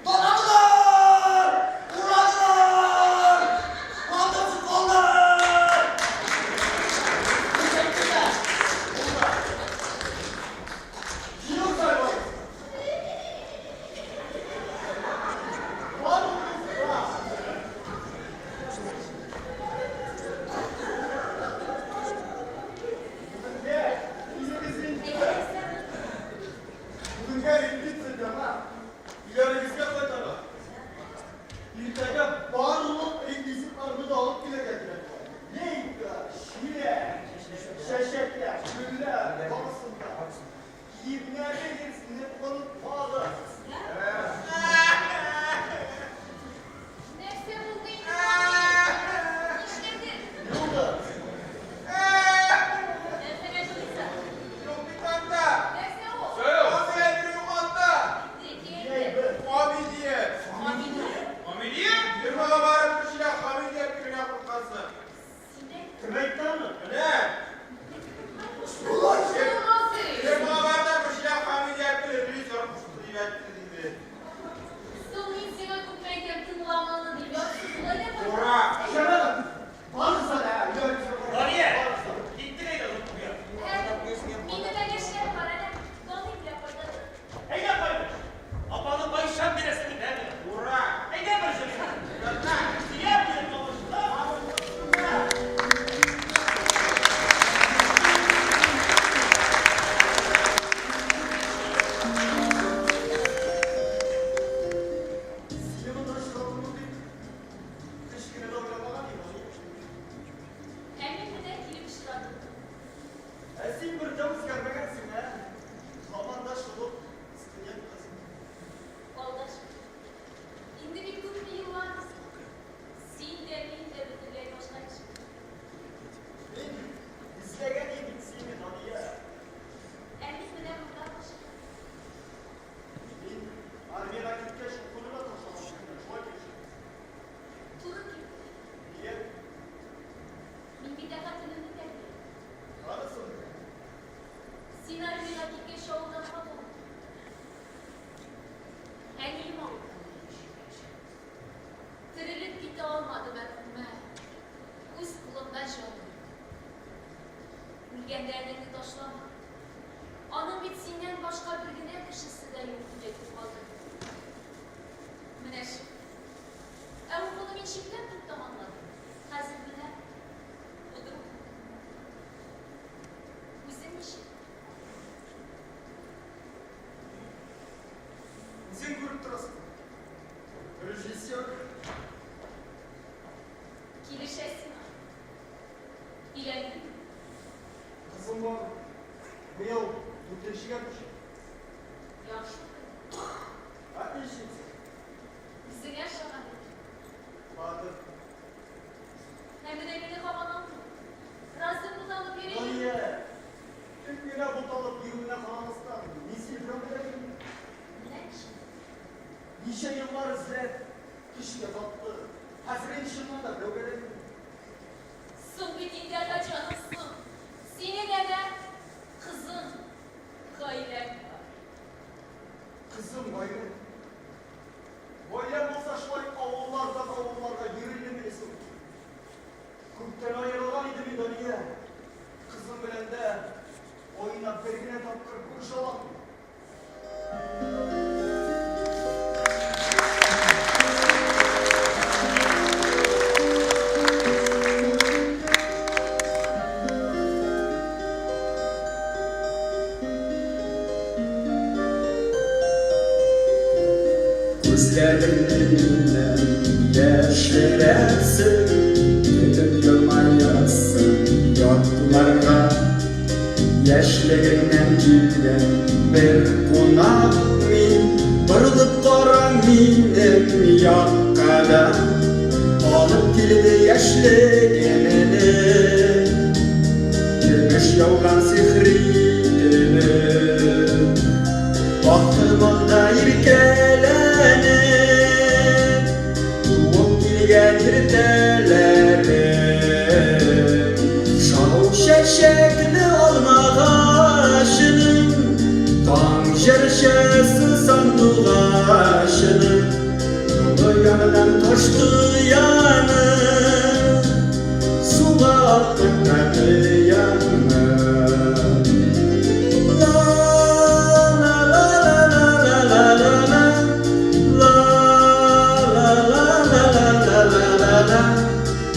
Тотылар! Урадылар! Хатынсыз калдым! Teşekkürler. Yıl sayılır. Var mı? Var. Бүгенгә үзегезнең Бүгенгә репетиция яңа. Өйләрегезгә кайтарга. Иртәгә барлык реквизитларны да алып килергә кирәк. Лейка, чиләк, чәчәкләр, гөлләр, барысын да. Киемнәрегезне онытмагыз. Нәрсә булды инде? Нишләде? Ни булды? Нәрсәгә җылыйсың? Юк бит анда. Нәрсә ул? Андый әйбер юк анда. Нинди Ни әйбер? әйбер? Хамидия. Хамидия. Хамидия? Фермага барып бер чиләк хамидия кергән куркасы. Син дә Кем әйтте аны? Менә. Булмасын. Фермага бар да бер чиләк хамидия килеп, режиссер кушты дип әйтте диде. Соң мин сиңа күпме әйтәм тыңламаны дип, ярсыз болай да бар. Ура! Җәмәгать, барыгыз да, өйләрегезгә барыгыз. Дания! Барыгыз да. Киттек әйдә, Зөлфия. Минем әле эшләр бар әле. Даный белән кайтадым. Әйдә, кайбыч. Апаны кайчан бирәсең инде, ә миңа? Ура! Әйдә бер җырыйк. Сөя белән тавышта. Сине монда очратырмын дип, һич кенә дә уйламаган идем, Али. Ә мин менә килеп очрадым. Ә син бер дә үзгәрмәгәнсең, ә? Һаман да шул ук студент кыз. Алдашма. Инде бит күпме еллар узды. Син дә, мин дә бөтенләй башка кеше. Мин эзләгән идем сине, Дания. Ә мин менә монда кашык. Мин армиягә киткәч укуны да ташламадым, шулай килешә. Туры килде. Нигә? Мин бит хатынымны тәрбияләдем. Анысы. Син армиягә киткәч авылдан хат алдым. Әнием авырды. Терелеп китә алмады мәрхүмә. Үз кулымда җаным. Үлгәндә энеңне ташлама. Аның бит синнән башка бер генә кешесе дә юк дип әйтеп калды. Менә шул. Ә укуны мин читләп дип тәмамладым. Хәзер менә худрук. Үзең ничек? Үзең күреп торасың. Режиссер. Килешә сиңа. Өйләндеңме? Кызым бар. Быел дүртенчегә күчә. Яхшы укый. Отличница. Үзеңә ошаган икән. Батыр. Ә менә мине һаман алмый. Разый буталып йөрим. Дания, кем генә буталып йөрүенә карамастан, мин сине берәүгә дә бирмим. Менә ничек. Ничә еллар эзләп, көчкә тапты. Хәзер инде чыннан да берәүгә дә бирмим. Соң бит инде ата җаным соң. Синең әнә кызың, гаиләң бар. Кызым гаилә. Гаиләм булса шулай авыллардан авылларга йөрер идеммени соң? Күптән аерылган идем мин, Дания. Кызым белән дә аена бер генә тапкыр күрешә алам. Күзләреңне миннән яшерәсең, Көлеп елмаясың ятларга. Яшьлегеңнән килгән бер кунак мин, Борылып кара минем якка да. Алып килде яшьлегемне, Көмеш яуган сихри төне. Актым анда иркәләнеп, Туып килгән иртәләрем. Шау чәчәкле алмагачының, Таң җырчысы сандугачының, Олы яныннан ташты яны, Суга аккан кәкеяны.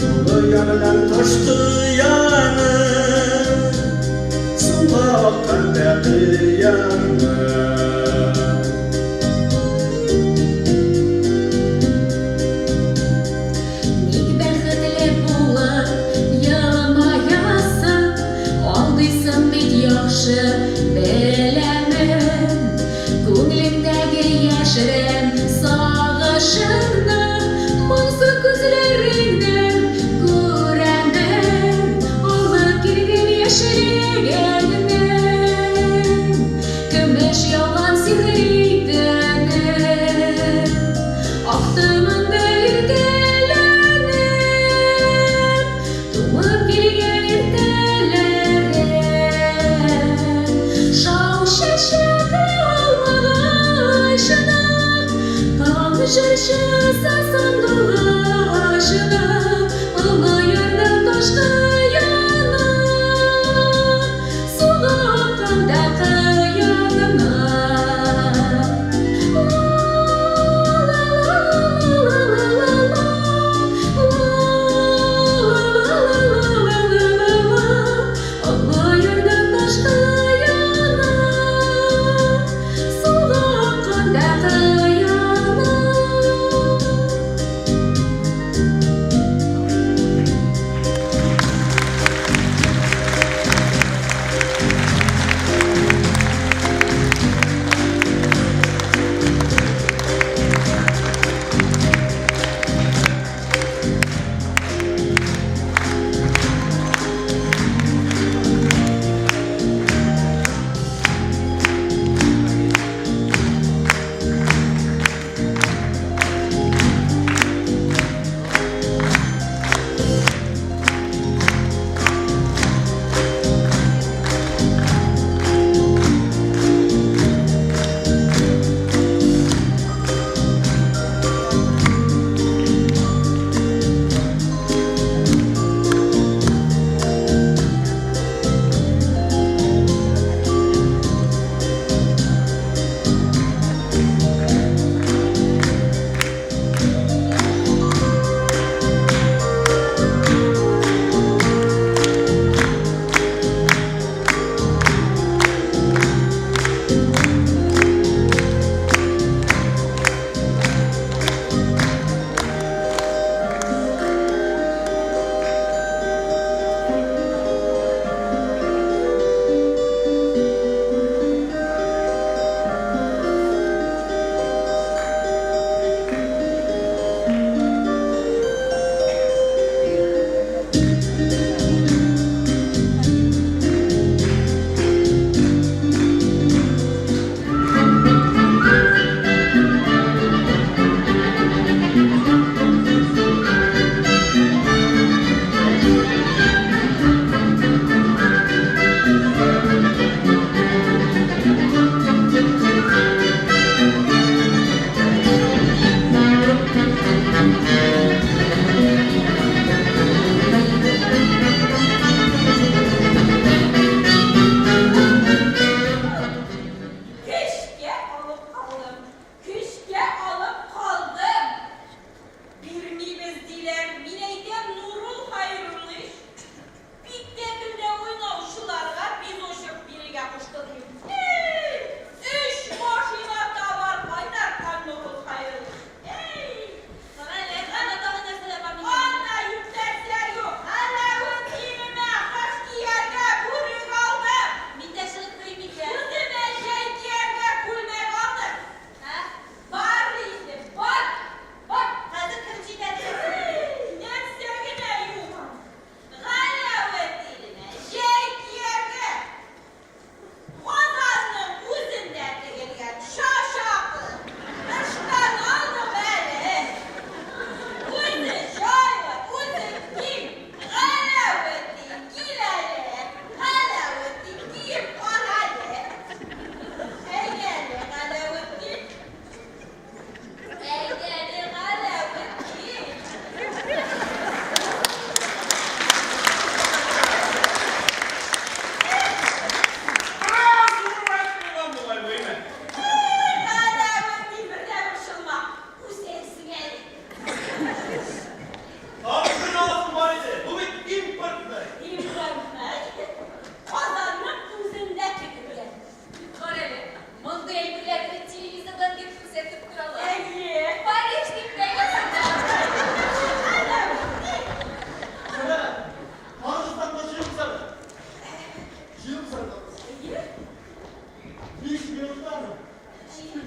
Олы яныннан ташты яны, Суга аккан кәкеяны. Ник бәхетле булып елмаясың, Алдыйсың бит яхшы беләмен. Күңелеңдәге яшерен сагышыңны Моңсу күзләреңнән күрәмен. Алып килгән яшьлегеңнең Көмеш яуган сихри төнен. Акты монда иркәләнеп, Туып килгән иртәләрем. Шау чәчәкле алмагачының, Таң җырчысы сандугачының, Олы ярның ташкы яны, Суга акканда кыянына. Олы ярның ташкы яны, Суга акканда кыяна.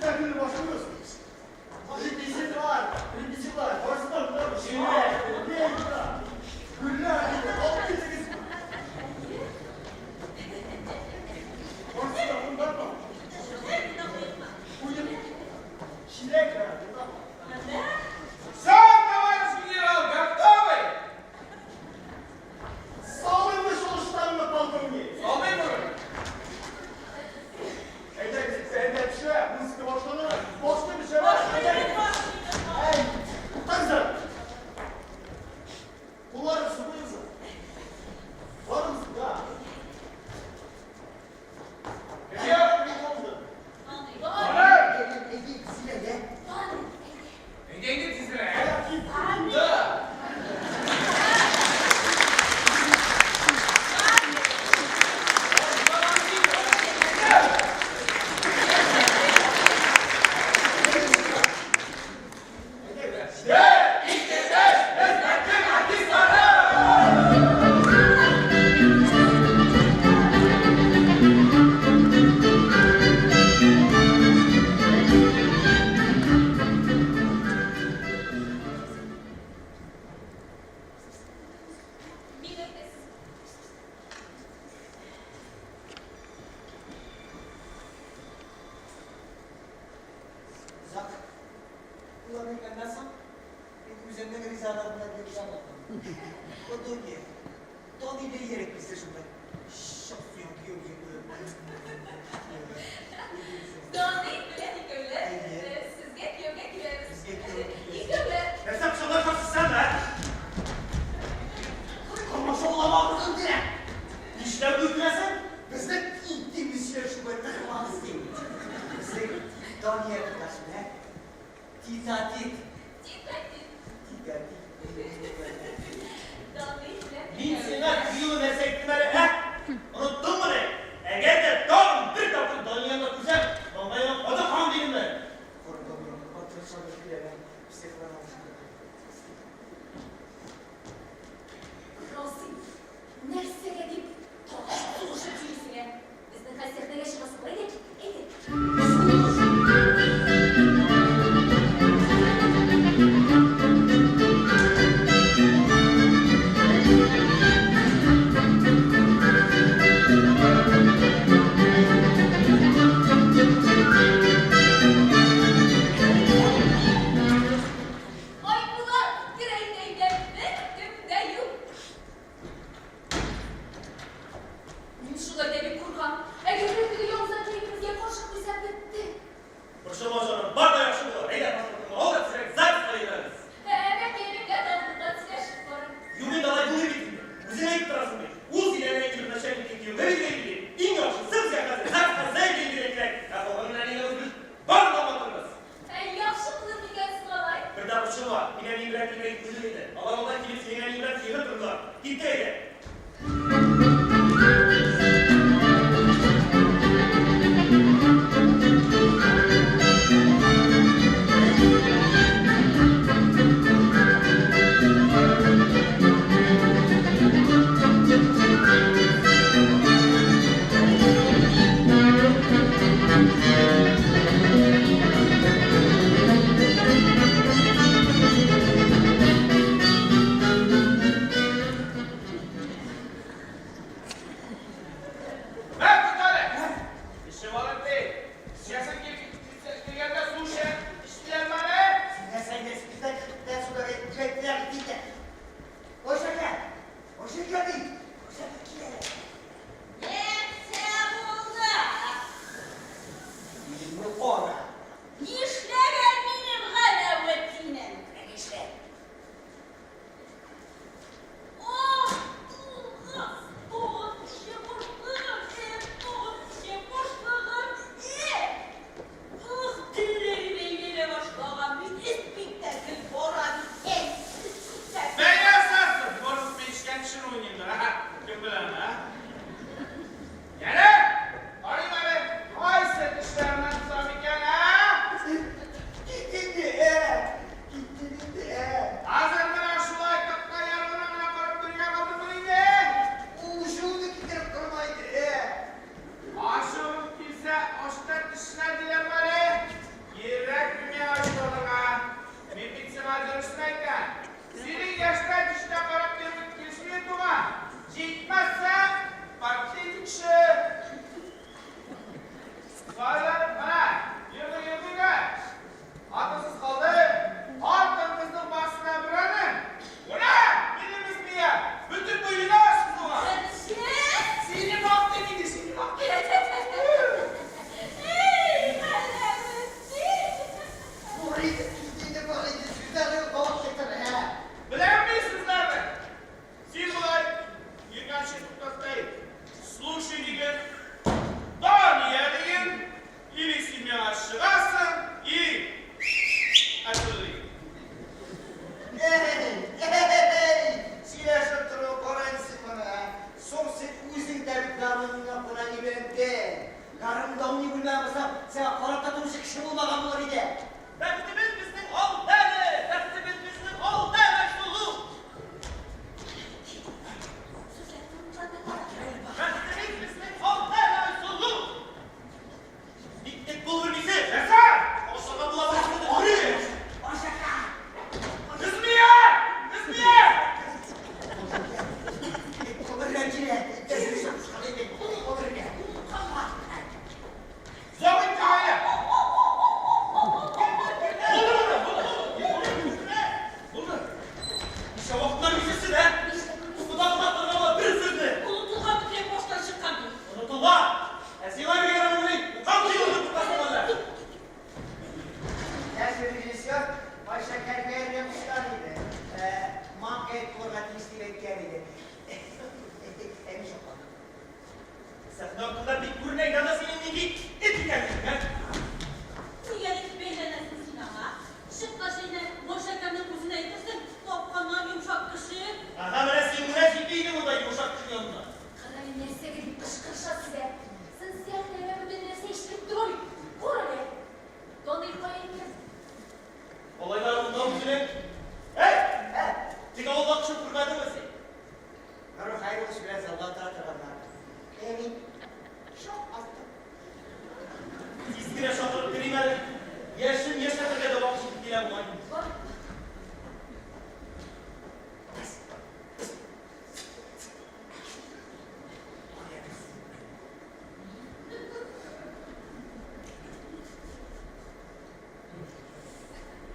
Спектакльне башлыйбыз. Репетиторлар, репетиторлар, барысы да монда. Чиләк, лента, гөлләр, алып килдегез. Барысы да монда. Куеп, чиләк, монда. Все, товарищ генерал, готовы? Салыймы шул штанны, полковник? Салмыймы? Әйдәгез, сәхнә төшә, музыка башлана. Башлыйбыз, җәмәгать, әйдәгез. Әй, туктагыз әле. Кулларыгызны куегыз. Барыгыз да. Вперед! Булды. Әйдә, тизрәк, ә? Әйдә, әйдә, тизрәк. Аяк киеп. Да. Минем эз. Зак. Улар әйткәннән соң, мин үземнең ризалыгым белән йөргән булдым. Удобнее. Тони белән йөреп бездә шунда. Шофер кияүгә. Дани белән икәүләп Әйе. сезгә кияүгә киләбез. Безгә кияүгә киләсез. Икәүләп. Нәрсә пышылдашасыз сән, ә? Комачауламагыз инде. Нишләп үтерәсең? Безнең интим сөйләшүгә тыгылмагыз дим. Безнең Дания туташ белән тит-а-тит. Тит-а-тит. Тит-а-тит. Дани белән Мин икәүләп. сиңа кыюлы нәрсә әйттем әле, ә? Оныттыңмыни? Әгәр дә тагын бер тапкыр Данияны күрсәм, маңгаеңа кадак кагам дидемме? Разый, нәрсәгә дип талашып сугышып йөрисең, ә? Безнең хәзер сәхнәгә чыгасы бар. Әйдә, әйдә. Маймыллар керәйдә әйдә, беркем дә юк. Мин шулай да бик куркам. Әгәр дә теге явыз әтиебезгә каршы куйса, бетте. Борчылма, җаным, бар да яхшы булыр. Әйдә, паспортыңны ал да тизрәк ЗАГСка йөрәбез. Ә, әкәмгә алдыннан сөйләшеп барам. Юк инде, алай булмый бит инде. Үзең әйтеп торасың бит. Ул сине әнә килеп начальникның кияве бирә бит. Иң яхшысы безгә хәзер ЗАГСка заявление бирергә кирәк. Ә калганын әнигә без барын да аңлатырбыз. Ә яхшы булыр микән соң алай? Бер дә борчылма, мин әнием белән килергә үзем инде. Алар алдан килеп, синең әниең белән киенеп тордылар. Китте әйдә. үзенең. Әй! Тик авылда кеше күрмәдеңме син? Нурый Хәйруллович белән залда утыра торганнар. Ә мин шак каттым. Тиз генә чакырып керим әле. Яшен яшәтергә дә вакыт җитеп килә бугай. Бар.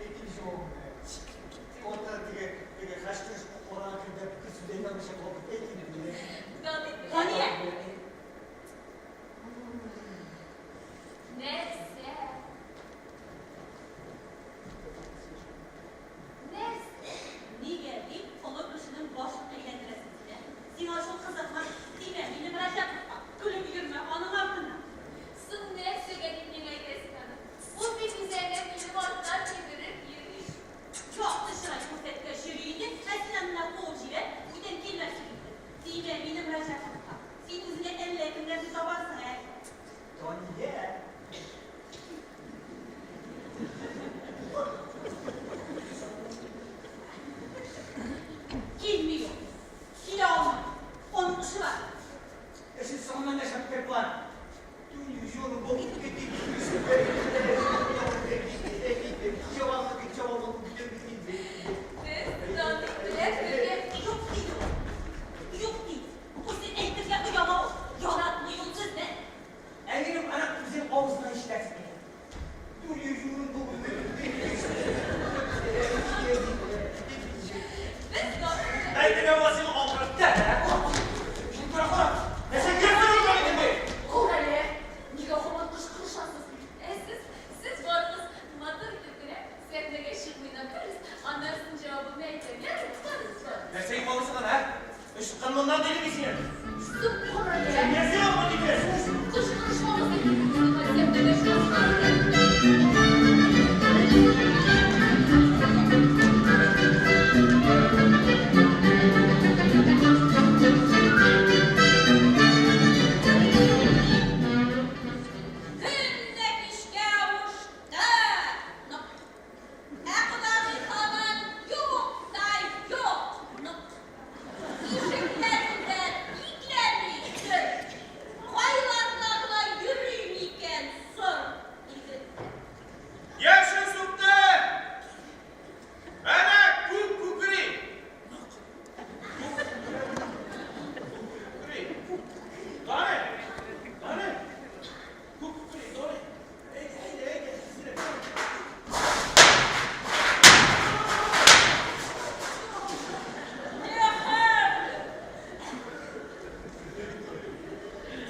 Әйтим шул. Отыр теге теге хәштеш караңгы көндә бер сүз әйтә алмыйча калдым. Әйтим инде. Дания! Нәрсә? Нәрсә? Нигә дип олы кешенең башын әйләндерәсең син, ә? Сиңа шул кызыкмы? Тимә, минем Рәҗәповка. Көлеп йөрмә аның артыннан. Соң нәрсәгә дип миңа әйтәсең аны? Ул бит үзәнә минем арттан йөгереп йөри. Якты чырай күрсәткәч йөри иде, ә син аны менә куып җибәр, бүтән килмәсен инде. Тимә минем Рәҗәповка. Син үзеңә әллә кемнәрне табарсың, ә? Дания. Килми ул. Килә алмый. Аның эше бар. Эше соңыннан яшәп кер бар. Без Даник белән бергә Юк диде ул. Юк диде. Үзе әйтергә ояла ул. Яратмый ул сезне. Ә минем ана үзем авызына ишетәсең. Без Даник белән Әйтергә була сиңа акырып тә. Шул кара кара. Нәрсә кирәк булган инде? Курале, нигә һаман кычкырышасыз? Ә сез, сез барыгыз матур итеп кенә сәхнәгә чыгып уйнап керегез, аннан соң җавабымны әйтәм. Ярый, барыгыз, барыгыз. Нәрсә югаласың аны, ә? Ычкын моннан дидем мин сиңа. Соң курале, Нәрсә алма диде? кычкырышмагыз әйтеп сәхнәгә чыгасыз. Көн дә кичкә авышты. Нык. Ә кодагый һаман юк та юк. Нык. Ишекләрен дә бикләми. Төр. Кайларда гына йөри микән соң егет? Яшен сукты! Әнә күк күкри! Күк күкри. Дани! Дани! Күк күкри, Дани. Әйдә, әйдә, әйдә, тизрәк. Нәхәр!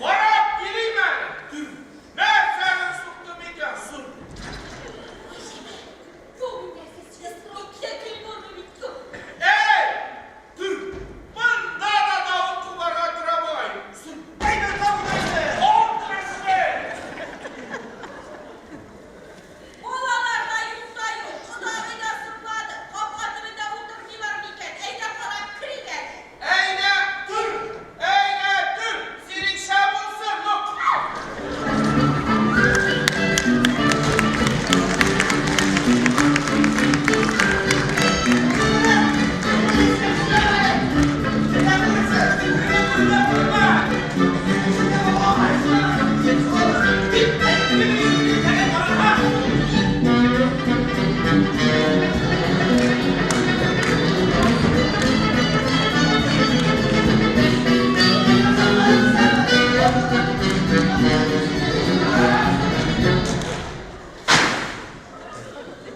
Карап килим әле. Нәрсәне сукты микән соң? Юк, нәрсә Иткә көл бармы бит юк. Эй! Төр! Монда да давыл кубарга тора бугай. Әйдә, табын әйдә. Ат нәрсә? Балалар да юк та юк. Кодагый да соңлады. Капка төбендә утырмыйлар микән? Әйдә карап керик әле. Әйдә, төр! Әйдә, төр! Синең шәп булсын, лук!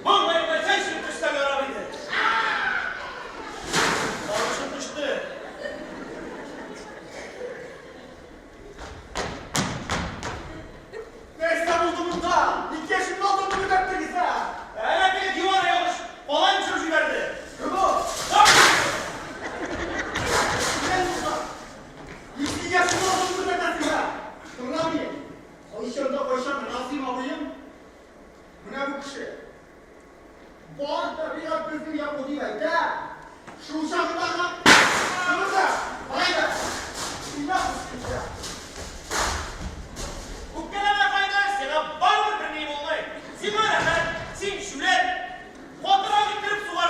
Маңгаеңа чәчелеп төшсәң ярар иде. Тавышым төште. Нәрсә булды монда? Ике яшемне алдым күтәрттегез, ә? Әнә теге дивар ялгыш балан төшереп җибәрде. Кем ул? Кем булса? Ике яшемне алдым күтәртәсең, ә? Тыңла мине. Кайчан да кайчан Расим абыем менә бу кеше. Бар табигать безнең яклы дип әйтә. Шул чагында гына Кымыза, кайда? Уйнап үскәнчә. Үпкәләмә, кайдаш, сиңа барыбер берни булмый. Сиңа рәхәт, син шүләр. Катырак иттереп сугарсың.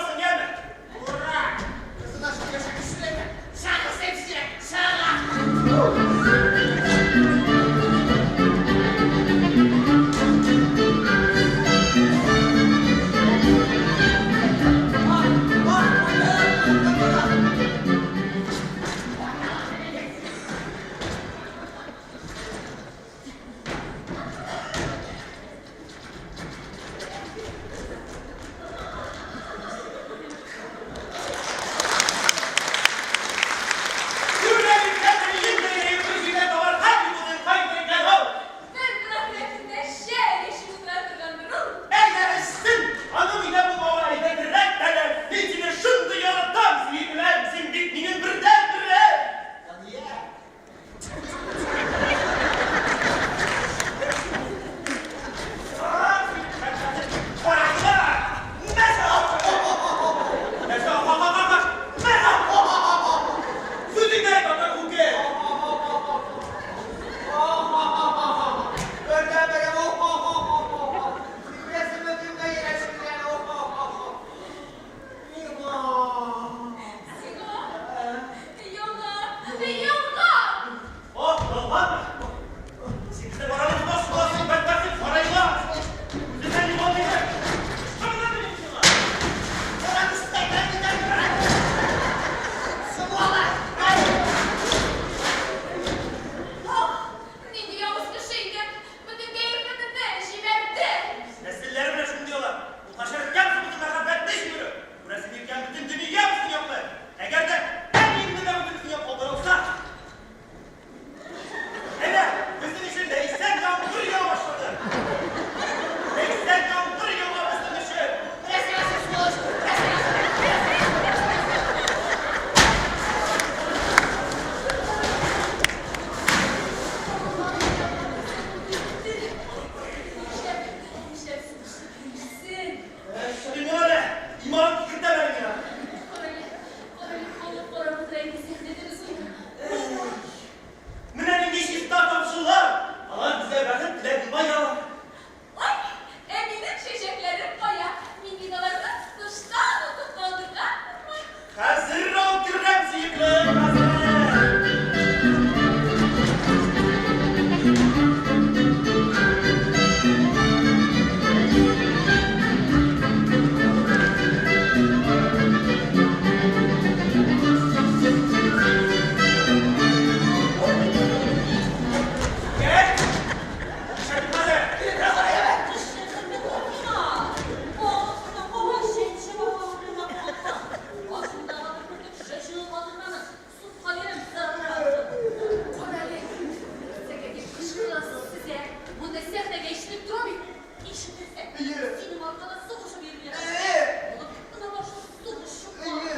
Әйе. Синең аркада сугышып йөриләр. Әйе. Алып кына башлап сугыш чыккан. Әйе.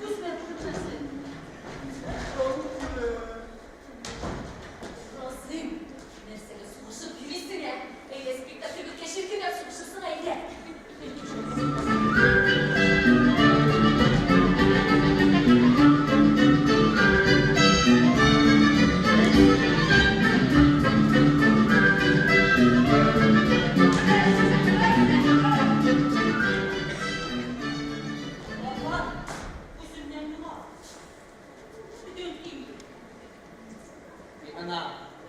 Күзмә күренмәсен. Разыйм, нәрсәгә сугышып йөрисең, ә? Әйдә, спектакль беткәч иркенләп сугышырсың, әйдә. Апа, күземнән югал. Бөтен кими. Ана,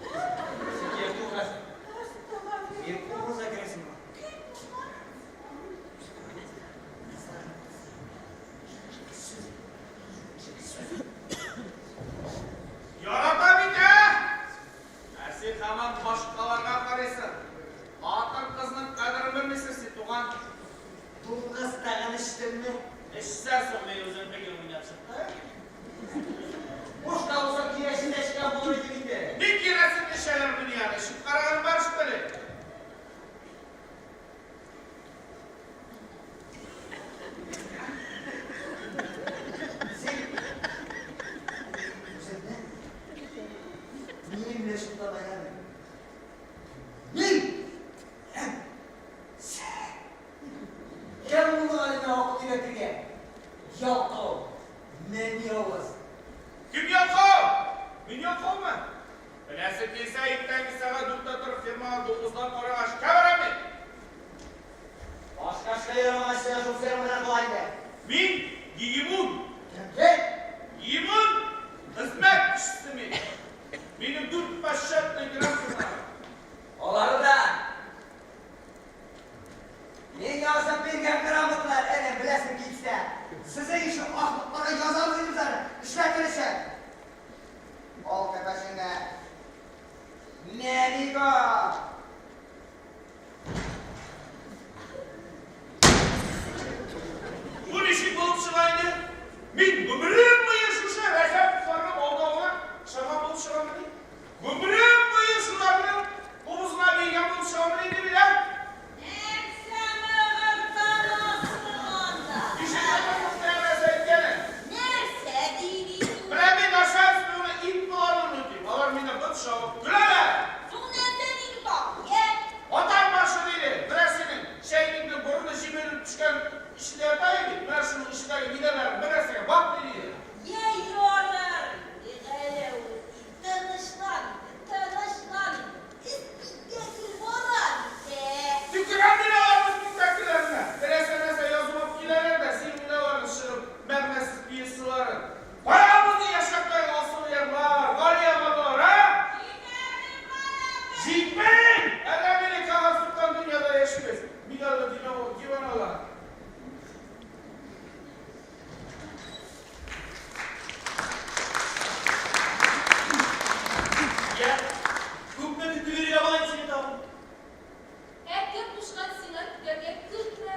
син кирәк түгел хәзер. Минем образга керәсең. Ярата бит, ә? Ә син һаман башкаларга карыйсың. Хатын-кызның кадерен белмисең син, туган. Дуңгыз тагын эчтеңме? Эчсә соң мин үзем бер уйнап чыктым. Буш та булса кирәсен дә эчкән булыр идең инде. Ник керосин эчәләр мени аны? Эчеп караган бар что ли? Син үзеңне минем белән чутлама, яме. Мин! Һәм син! Кем булдың әле миңа акыл өйрәтергә? Ялкау, нәни авыз. Кем ялкау? Мин ялкаумы? Беләсең килсә, иртәнге сәгать дүрттә торып фермага дуңгызлар карарга эшкә барам мин. Башка эшкә ярамагач, сиңа шул фермадан була инде. Мин гегемон. Кем? Гегемон хезмәт кешесе мин. Минем дүрт почетный грамоталарым. Алары да мин язып биргән грамоталар, әнә беләсең килсә. Сезнең ише ахмакларга язабыз инде без аны, эшләтер өчен. Ал кәпәшеңне. Нәни бар. Бу ничек булып чыга инде? Мин гомерем буе шушы Рәҗәповларның алдавына ышанган булып чыгаммыни? Гомерем буе шуларның кубызына биегән булып чыгаммыни инде мин, ә? Нәрсә мыгырданасың анда? Ишетәсеңме нәрсә әйткәнен? Нәрсә дим? Менә мин начальствоны ит булармын дим. Алар мине бот чабып көләләр. Соң нәрсә дим тагын, йә? Атаң башы диде. Менә синең чәйнекнең борыны җимерелеп төшкән эчендә ята бит. Менә шуның эчендәге мидәләрең бер нәрсәгә батмый диде. Йә, ярар инде, Галәветдин, тынычлан инде, тынычлан инде. Спектакль бара бит, ә? Төкерәм мин аларның спектакльләренә. Теләсә нәрсә язып алып киләләр дә, син уйна аларны чыгып, мәгънәсез пьесаларын. Кая мондый яшьлектәге асыл ярлар, Галиябанулар, ә? Җитми! Әллә мине кәгазь тоткан дөньяда яшибез. Медальле диваналар. Я, күпме көтеп йөрергә була инде сине тагын? Ә кем кушкан сиңа көтәргә? Көтмә.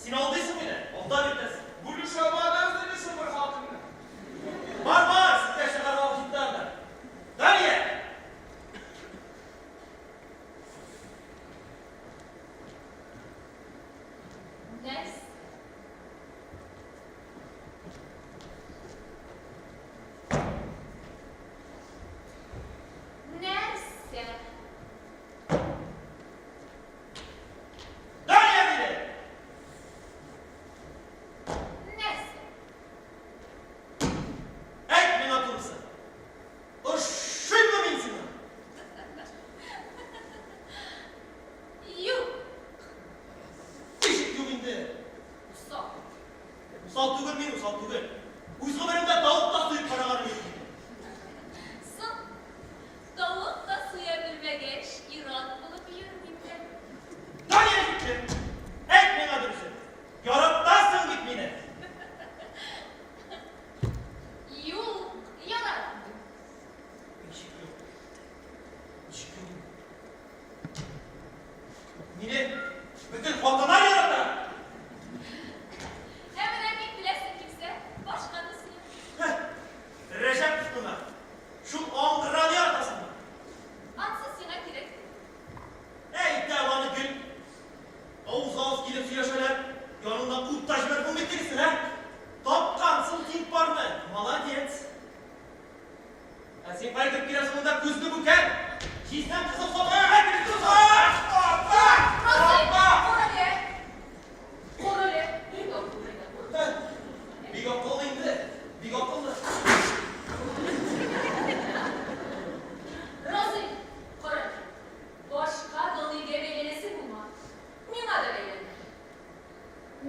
Син алдыйсың мине, алдап йөртәсең. Бүлешә алмадыгыз инде шул бер хатынны. Бар, бар, сезгә чыгарып алып җитте анда. Дарья!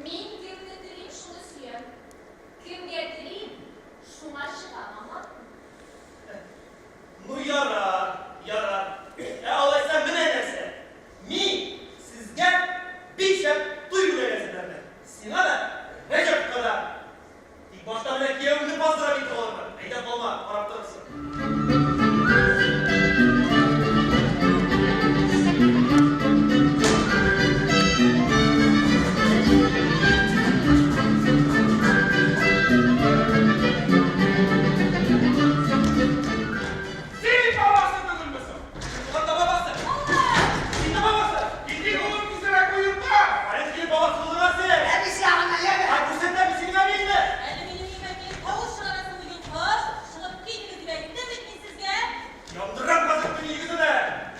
Мин кемне телим, шуны сөям. Кемгә телим, шуңа чыгам, аңладыңмы? Ну ярар, ярар. Ә алайса менә нәрсә. Мин сезгә бик шәп туй бүләге әзерләрмен. Сиңа да, Рәҗәпкә дә. Тик башта менә киявеңне баздыра бит алырмын. Әйдә калма, карап торырсың. Син бабасы түгелме соң? Булган да бабасы. Син дә бабасы. Китик улым тизрәк уенда. Каян килеп бабасы булдың син? Әбисе ягына яме. Ай, күрсәтә мин синең әбиеңне. Әле минем өемә килеп тавыш чыгарасыңмы, йолкыш? Чыгып китегез дип әйттем бит мин сезгә. Яндырам хәзер синең йөзеңә.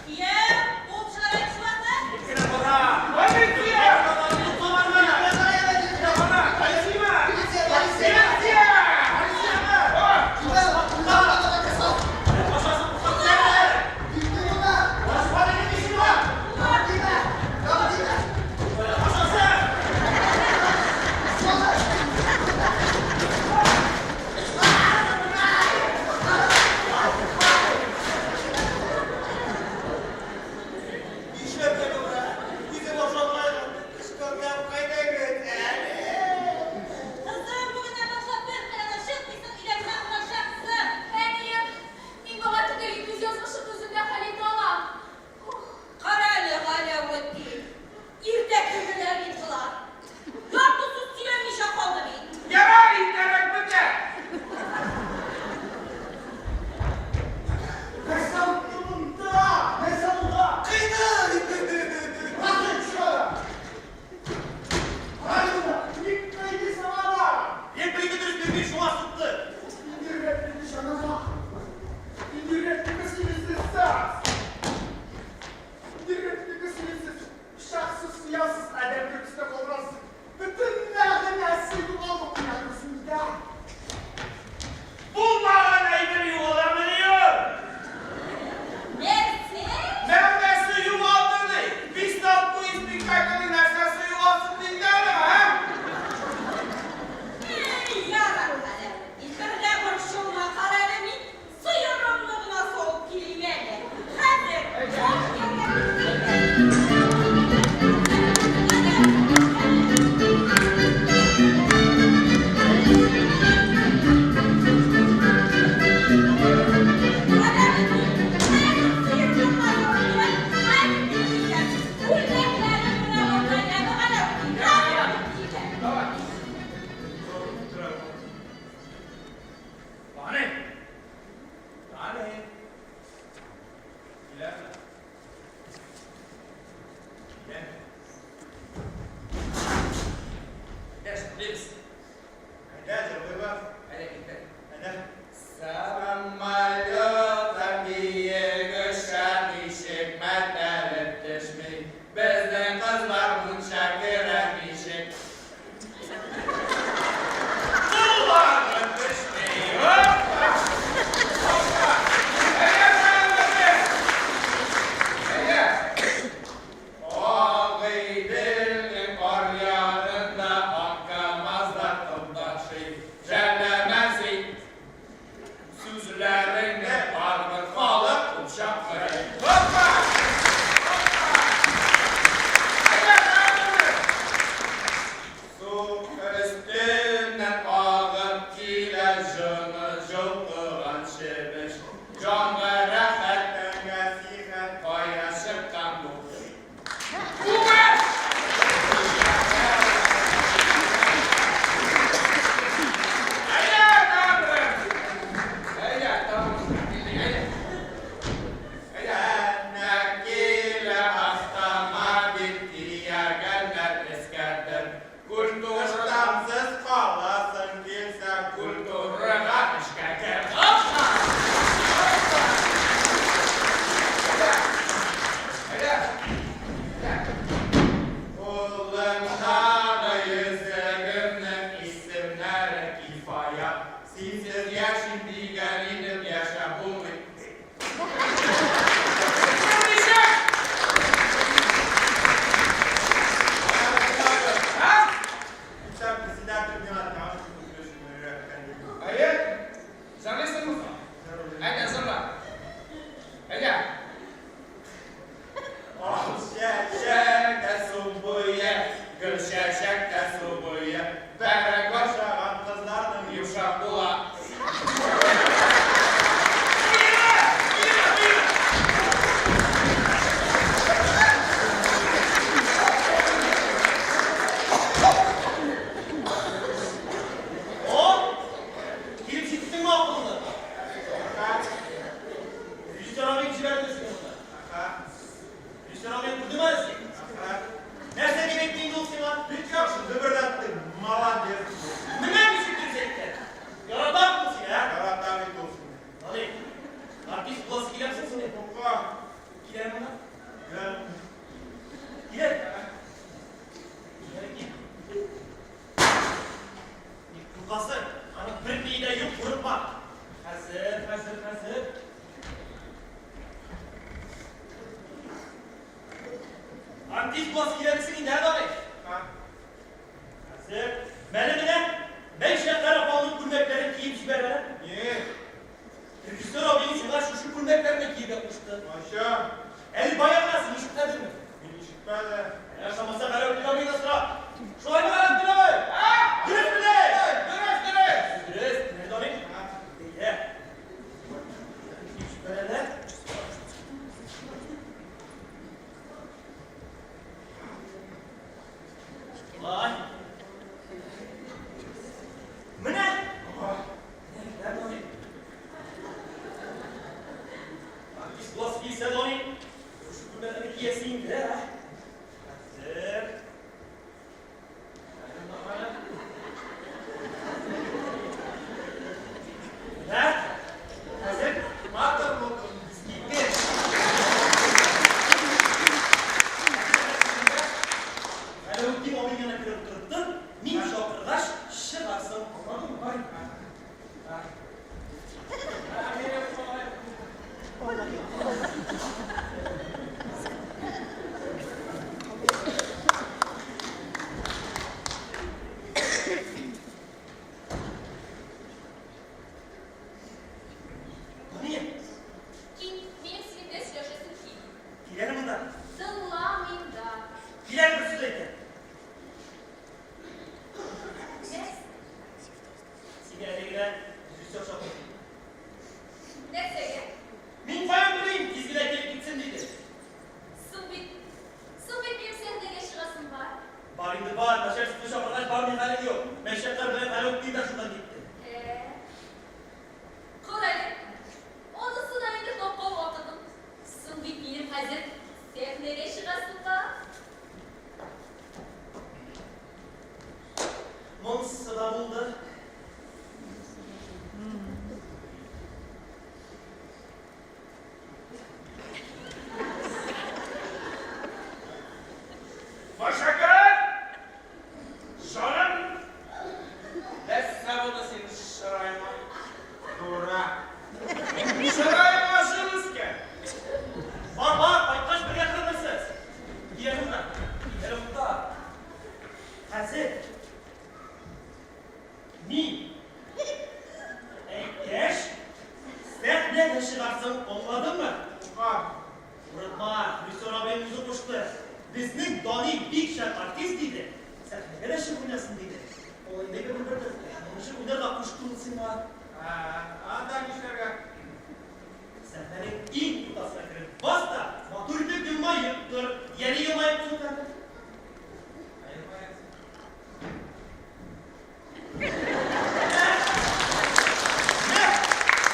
Кияү, куып чыгарайм шуларны. Сине кара. Полиция! Полиция! Полиция! Нишләп тә Үзем ашатмайган. Кычкырган кайда бит әле. Кызым, бүгеннән башлап беркая да чыкмыйсың, өйдә генә утырачаксың. Әнием, мин бала түгел, үз язмышымны үзем дә хәл итә алам. Ух. Кара әле, Галәветдин. Иртә керделәр бит болар. Ярты сүз сөйләмичә калды бит. Ярар, иртәрәк бетә. Нәрсә булды монда? Нәрсә булды? Кыйный! Рәхәт чыгара. Правильно, ник кыйныйсың аны? Реплика дөрес бирми, шуңа сукты. Инде реплика чанага. Инде реплика сөйлисез. Инде реплика сөйлисез. Пычаксыз, сиясыз, адәм көлкесенә калдырасыз. Бөтен мәгънәсе югалып куя сүздә. Булмаган әйбер югаламыни ул? Нәрсә? Мәгънәсе югалды ни? Бестолковый спектакльнең нәрсәсе югалсын динде әле, ә? Эй, ярар, Галәветдин, бер дә борчылма, кара әле мин сыерымны гына савып килим әле. Хәзер, хош Галәветдин. Галәветдин, хәзер сыерымны гына савып киләм, хәзер дип китәм. Күлмәкләрем генә монда, яме, Галәветдин, хәзер алып китәм. Давай. Тане. Тане. Киләме? Киләме? Дәш, беләбез. Әйдә, җырлыйбыз. Әйдә китте. Әйдә. Самолетлар биек оча, ничек мәтәлеп төшми. Безнең кызлар мунча керә ничек. Булмаган төшми. Опа! Опа! Әйдә, әйдә, әйдә. Агыйделнең аръягында ак КамАЗ. Гөлчәчәк тә су буе. Бәрәңге ашаган кызларның йомшак була. О! Килеп җиттеңме акыллы? Режиссер абыең җибәрде сине монда. Режиссер абыең күрдеме әле син? Нәрсә дип әйтте инде ул сиңа? Бик яхшы дөберләттең, молодец. Менә ничек дөрес әйткән. Ярата бит ул сине, ә? Ярата бит ул сине. Галим, артист буласы киләме соң синең? Юкка. Киләме монда? Килә. Килә. Килә, кил. Ник куркасың? Аның берние дә юк, курыкма. Хәзер, хәзер, хәзер. Артист буласы килә дисең инде, ә, Данил? Ха. Хәзер. Мәле менә, Мәйшәкәр апаңның күлмәкләрен киеп җибәр әле. Ни? Режиссер абыең сиңа шушы күлмәкләрне кияргә кушты. Кайчан? Әле бая гына син ишетмәдеңме? Мин ишетмәдем. Әле ошамаса Галәветдин абыйны сора. Шулаймы, Галәветдин абый? Ә? Дөресме? Дөрес, дөрес. Дөрес, менә Данил. Әйдә. Киеп җибәр әле. Болай. Менә. Менә, Данил. Артист буласы килсә, Данил, шушы күлмәкне киясе инде, ә? Хәзер. Менә. Хәзер. Матур булдың. Китте. Галәветдин абый гына кереп утыртты. Мин чакыргач, чыгарсың. Аңладыңмы? Бар. Бар. Дания, Кил, минем синең белән сөйләшәсем килми. кил әле монда. Тыңламыйм да. Кил әле бер сүз әйтәм. Нәрсә? Сине әле генә режиссер чакырды. Нәрсәгә? Мин каян белим, тиз генә килеп китсен диде. Соң бит, соң бит минем сәхнәгә чыгасым бар. Бар инде бар, начальство чакыргач бармый хәлең юк. Мәйшәкәр белән Галәветдин дә шунда китте. Ә. Кара әле, анысы да инде тапкан вакытың. Соң бит минем хәзер сәхнәгә чыгасым бар. Монысы да булды. Машәкәр! Җаным! Нәрсә булды синең чыраеңа? Дурак! Чыраеңа җыр үскән! Бар, бар, кайткач бергә кырынырсыз. Кил әле монда. Кил әле монда. Хәзер мин әйткәч, сәхнәгә чыгарсың, аңладыңмы? Ха. Курыкма, режиссер абыең үзе кушты. Безнең Дани бик шәп артист диде. Сәхнәгә дә чыгып уйнасын диде. Ул инде бер бер моңчы уйнарга кушты ул сиңа. Ә, анда нишләргә? Сәхнәнең иң уртасына кереп бас та, матур итеп елмаеп тор. Яле елмаеп тор әле. Менә,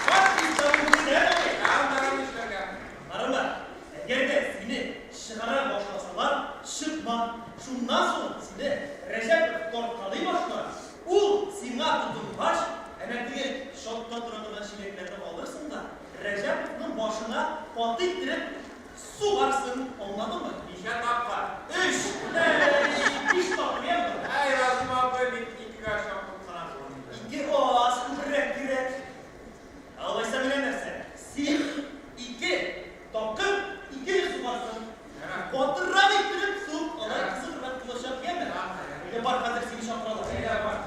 бак бит табылды, ә, абый? Ә аннары нишләргә? Аннарымы, әгәр дә сине чыгара башласалар, чыкма. Шуннан соң сине Рәҗәпов тарткалый башлар. Ул сиңа тотынгач, әнә теге чатта тора торган чиләкләрне алырсың да, Рәҗәповның башына каты иттереп сугарсың. Аңладыңмы? Ничә тапкыр? Өч, әй, биш тапкыр, яме? Әй, Разим абый, мин икегә чакырып кына торам инде. Ике аз, күбрәк кирәк. Алайса менә нәрсә, син ике тапкыр икене сугарсың. Катырак иттереп сук, алай кызыграк булачак, яме? Әйдә бар, хәзер сине чакыралар. Әйдә бар.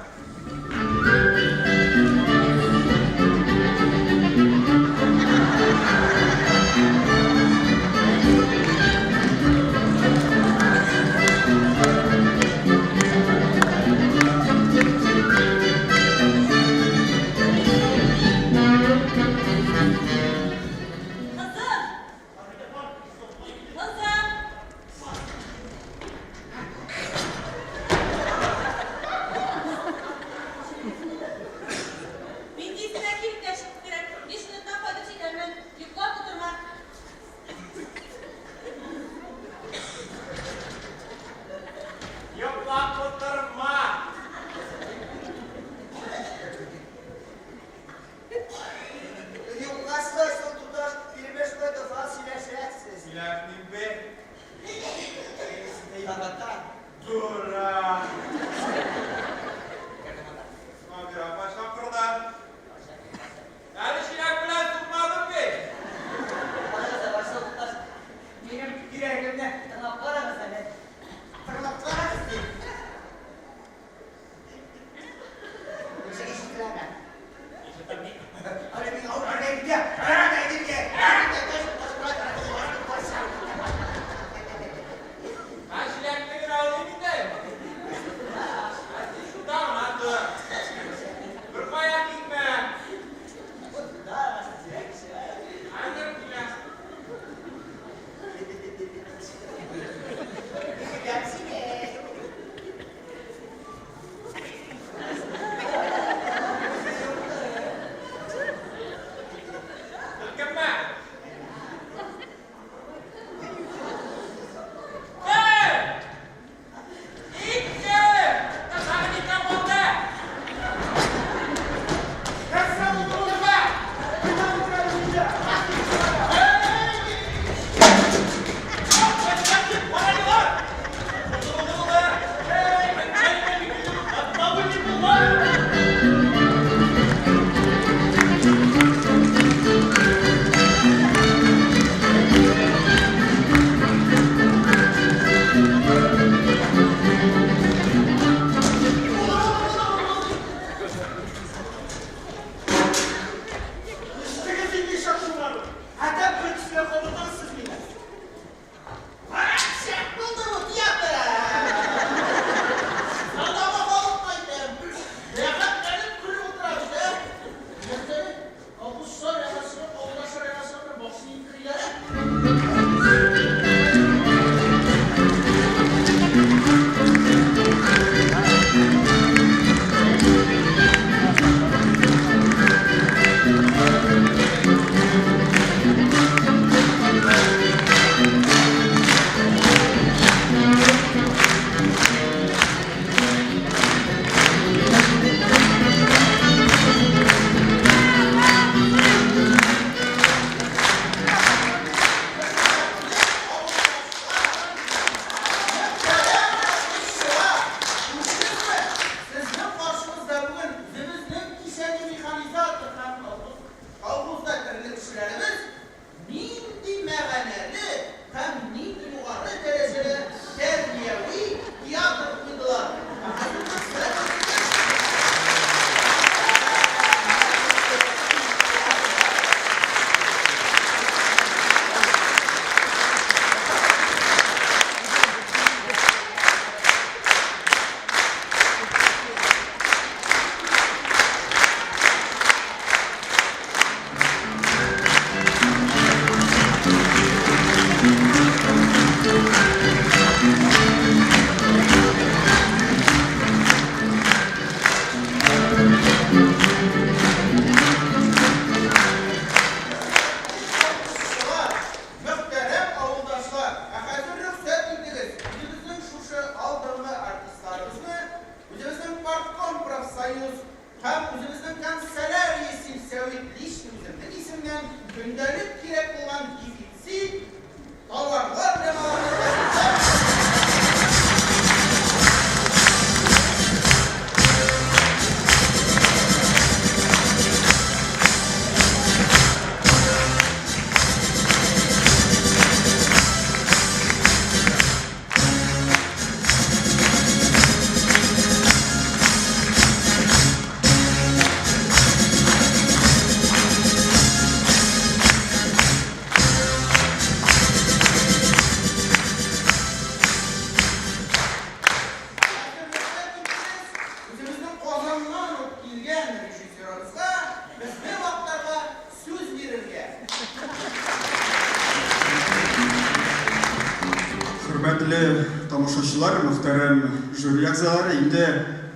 тамашачылар, мөхтәрәм жюри әгъзалары, инде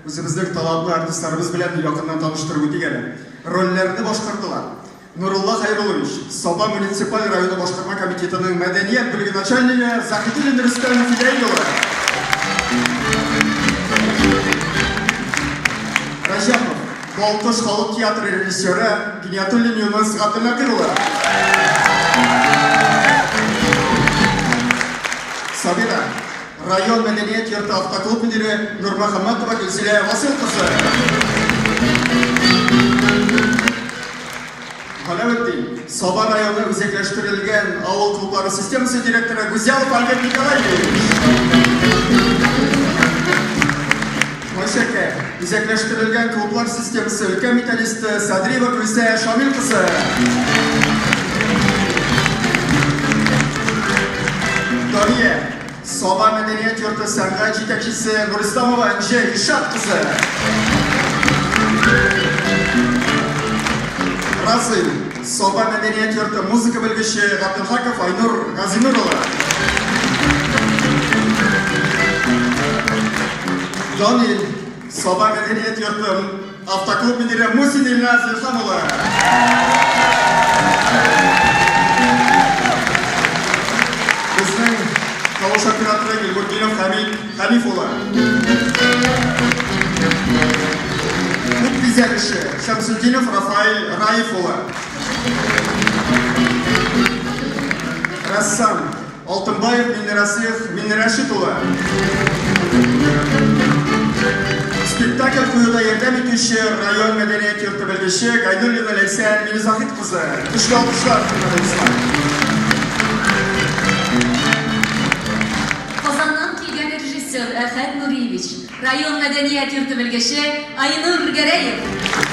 үзебезнең талантлы артистларыбыз белән якыннан таныштырып үтик әле. Рольләрне башкардылар. Нурулла Хәйруллович, Саба муниципаль районы башкарма комитетының мәдәният бүлеге начальнигы Заһидуллин Рөстәм Фидәил улы. Раҗапов, Балкыш халык театры режиссеры Гиниятуллин Юныс Габделнәкыйр улы. Сабира, район мәдәният йорты автоклуб мөдире Нурмөхәммәтова Гөлзилә Васил кызы. Галәветдин, Саба районы үзәкләштерелгән авыл клублары системасы директоры Гүзәлов Альберт Николаевич. Майшәкә, үзәкләштерелгән клублар системасы өлкән методисты Садриева Гөлсә Шамил кызы. Дария, Саба мәдәният йорты сәнгать җитәкчесе Нурисламова Энҗе Илшат кызы. Разый, Саба мәдәният йорты музыка белгече Габделхаков Айнур Газинур улы. Данил, Саба мәдәният йорты автоклуб мөдире Мусин Илназ Илһам улы. Безнең тавыш операторы Гильбурдинов Хәмид Хәниф улы. Күп бизәлеше Шәмсетдинов Рафаэль Раиф улы. Рәссам Алтынбаев Миннерасыйх Миннерәшит улы. Спектакль куюда ярдәм итүче район мәдәният йорты белгече Гайнуллина Ләйсән Минзахит кызы. Көчле алкышлар, хөрмәтле дуслар. Казаннан килгән режиссер Әхәт Нуриевич, район мәдәният йорты белгече Айнур Гәрәев.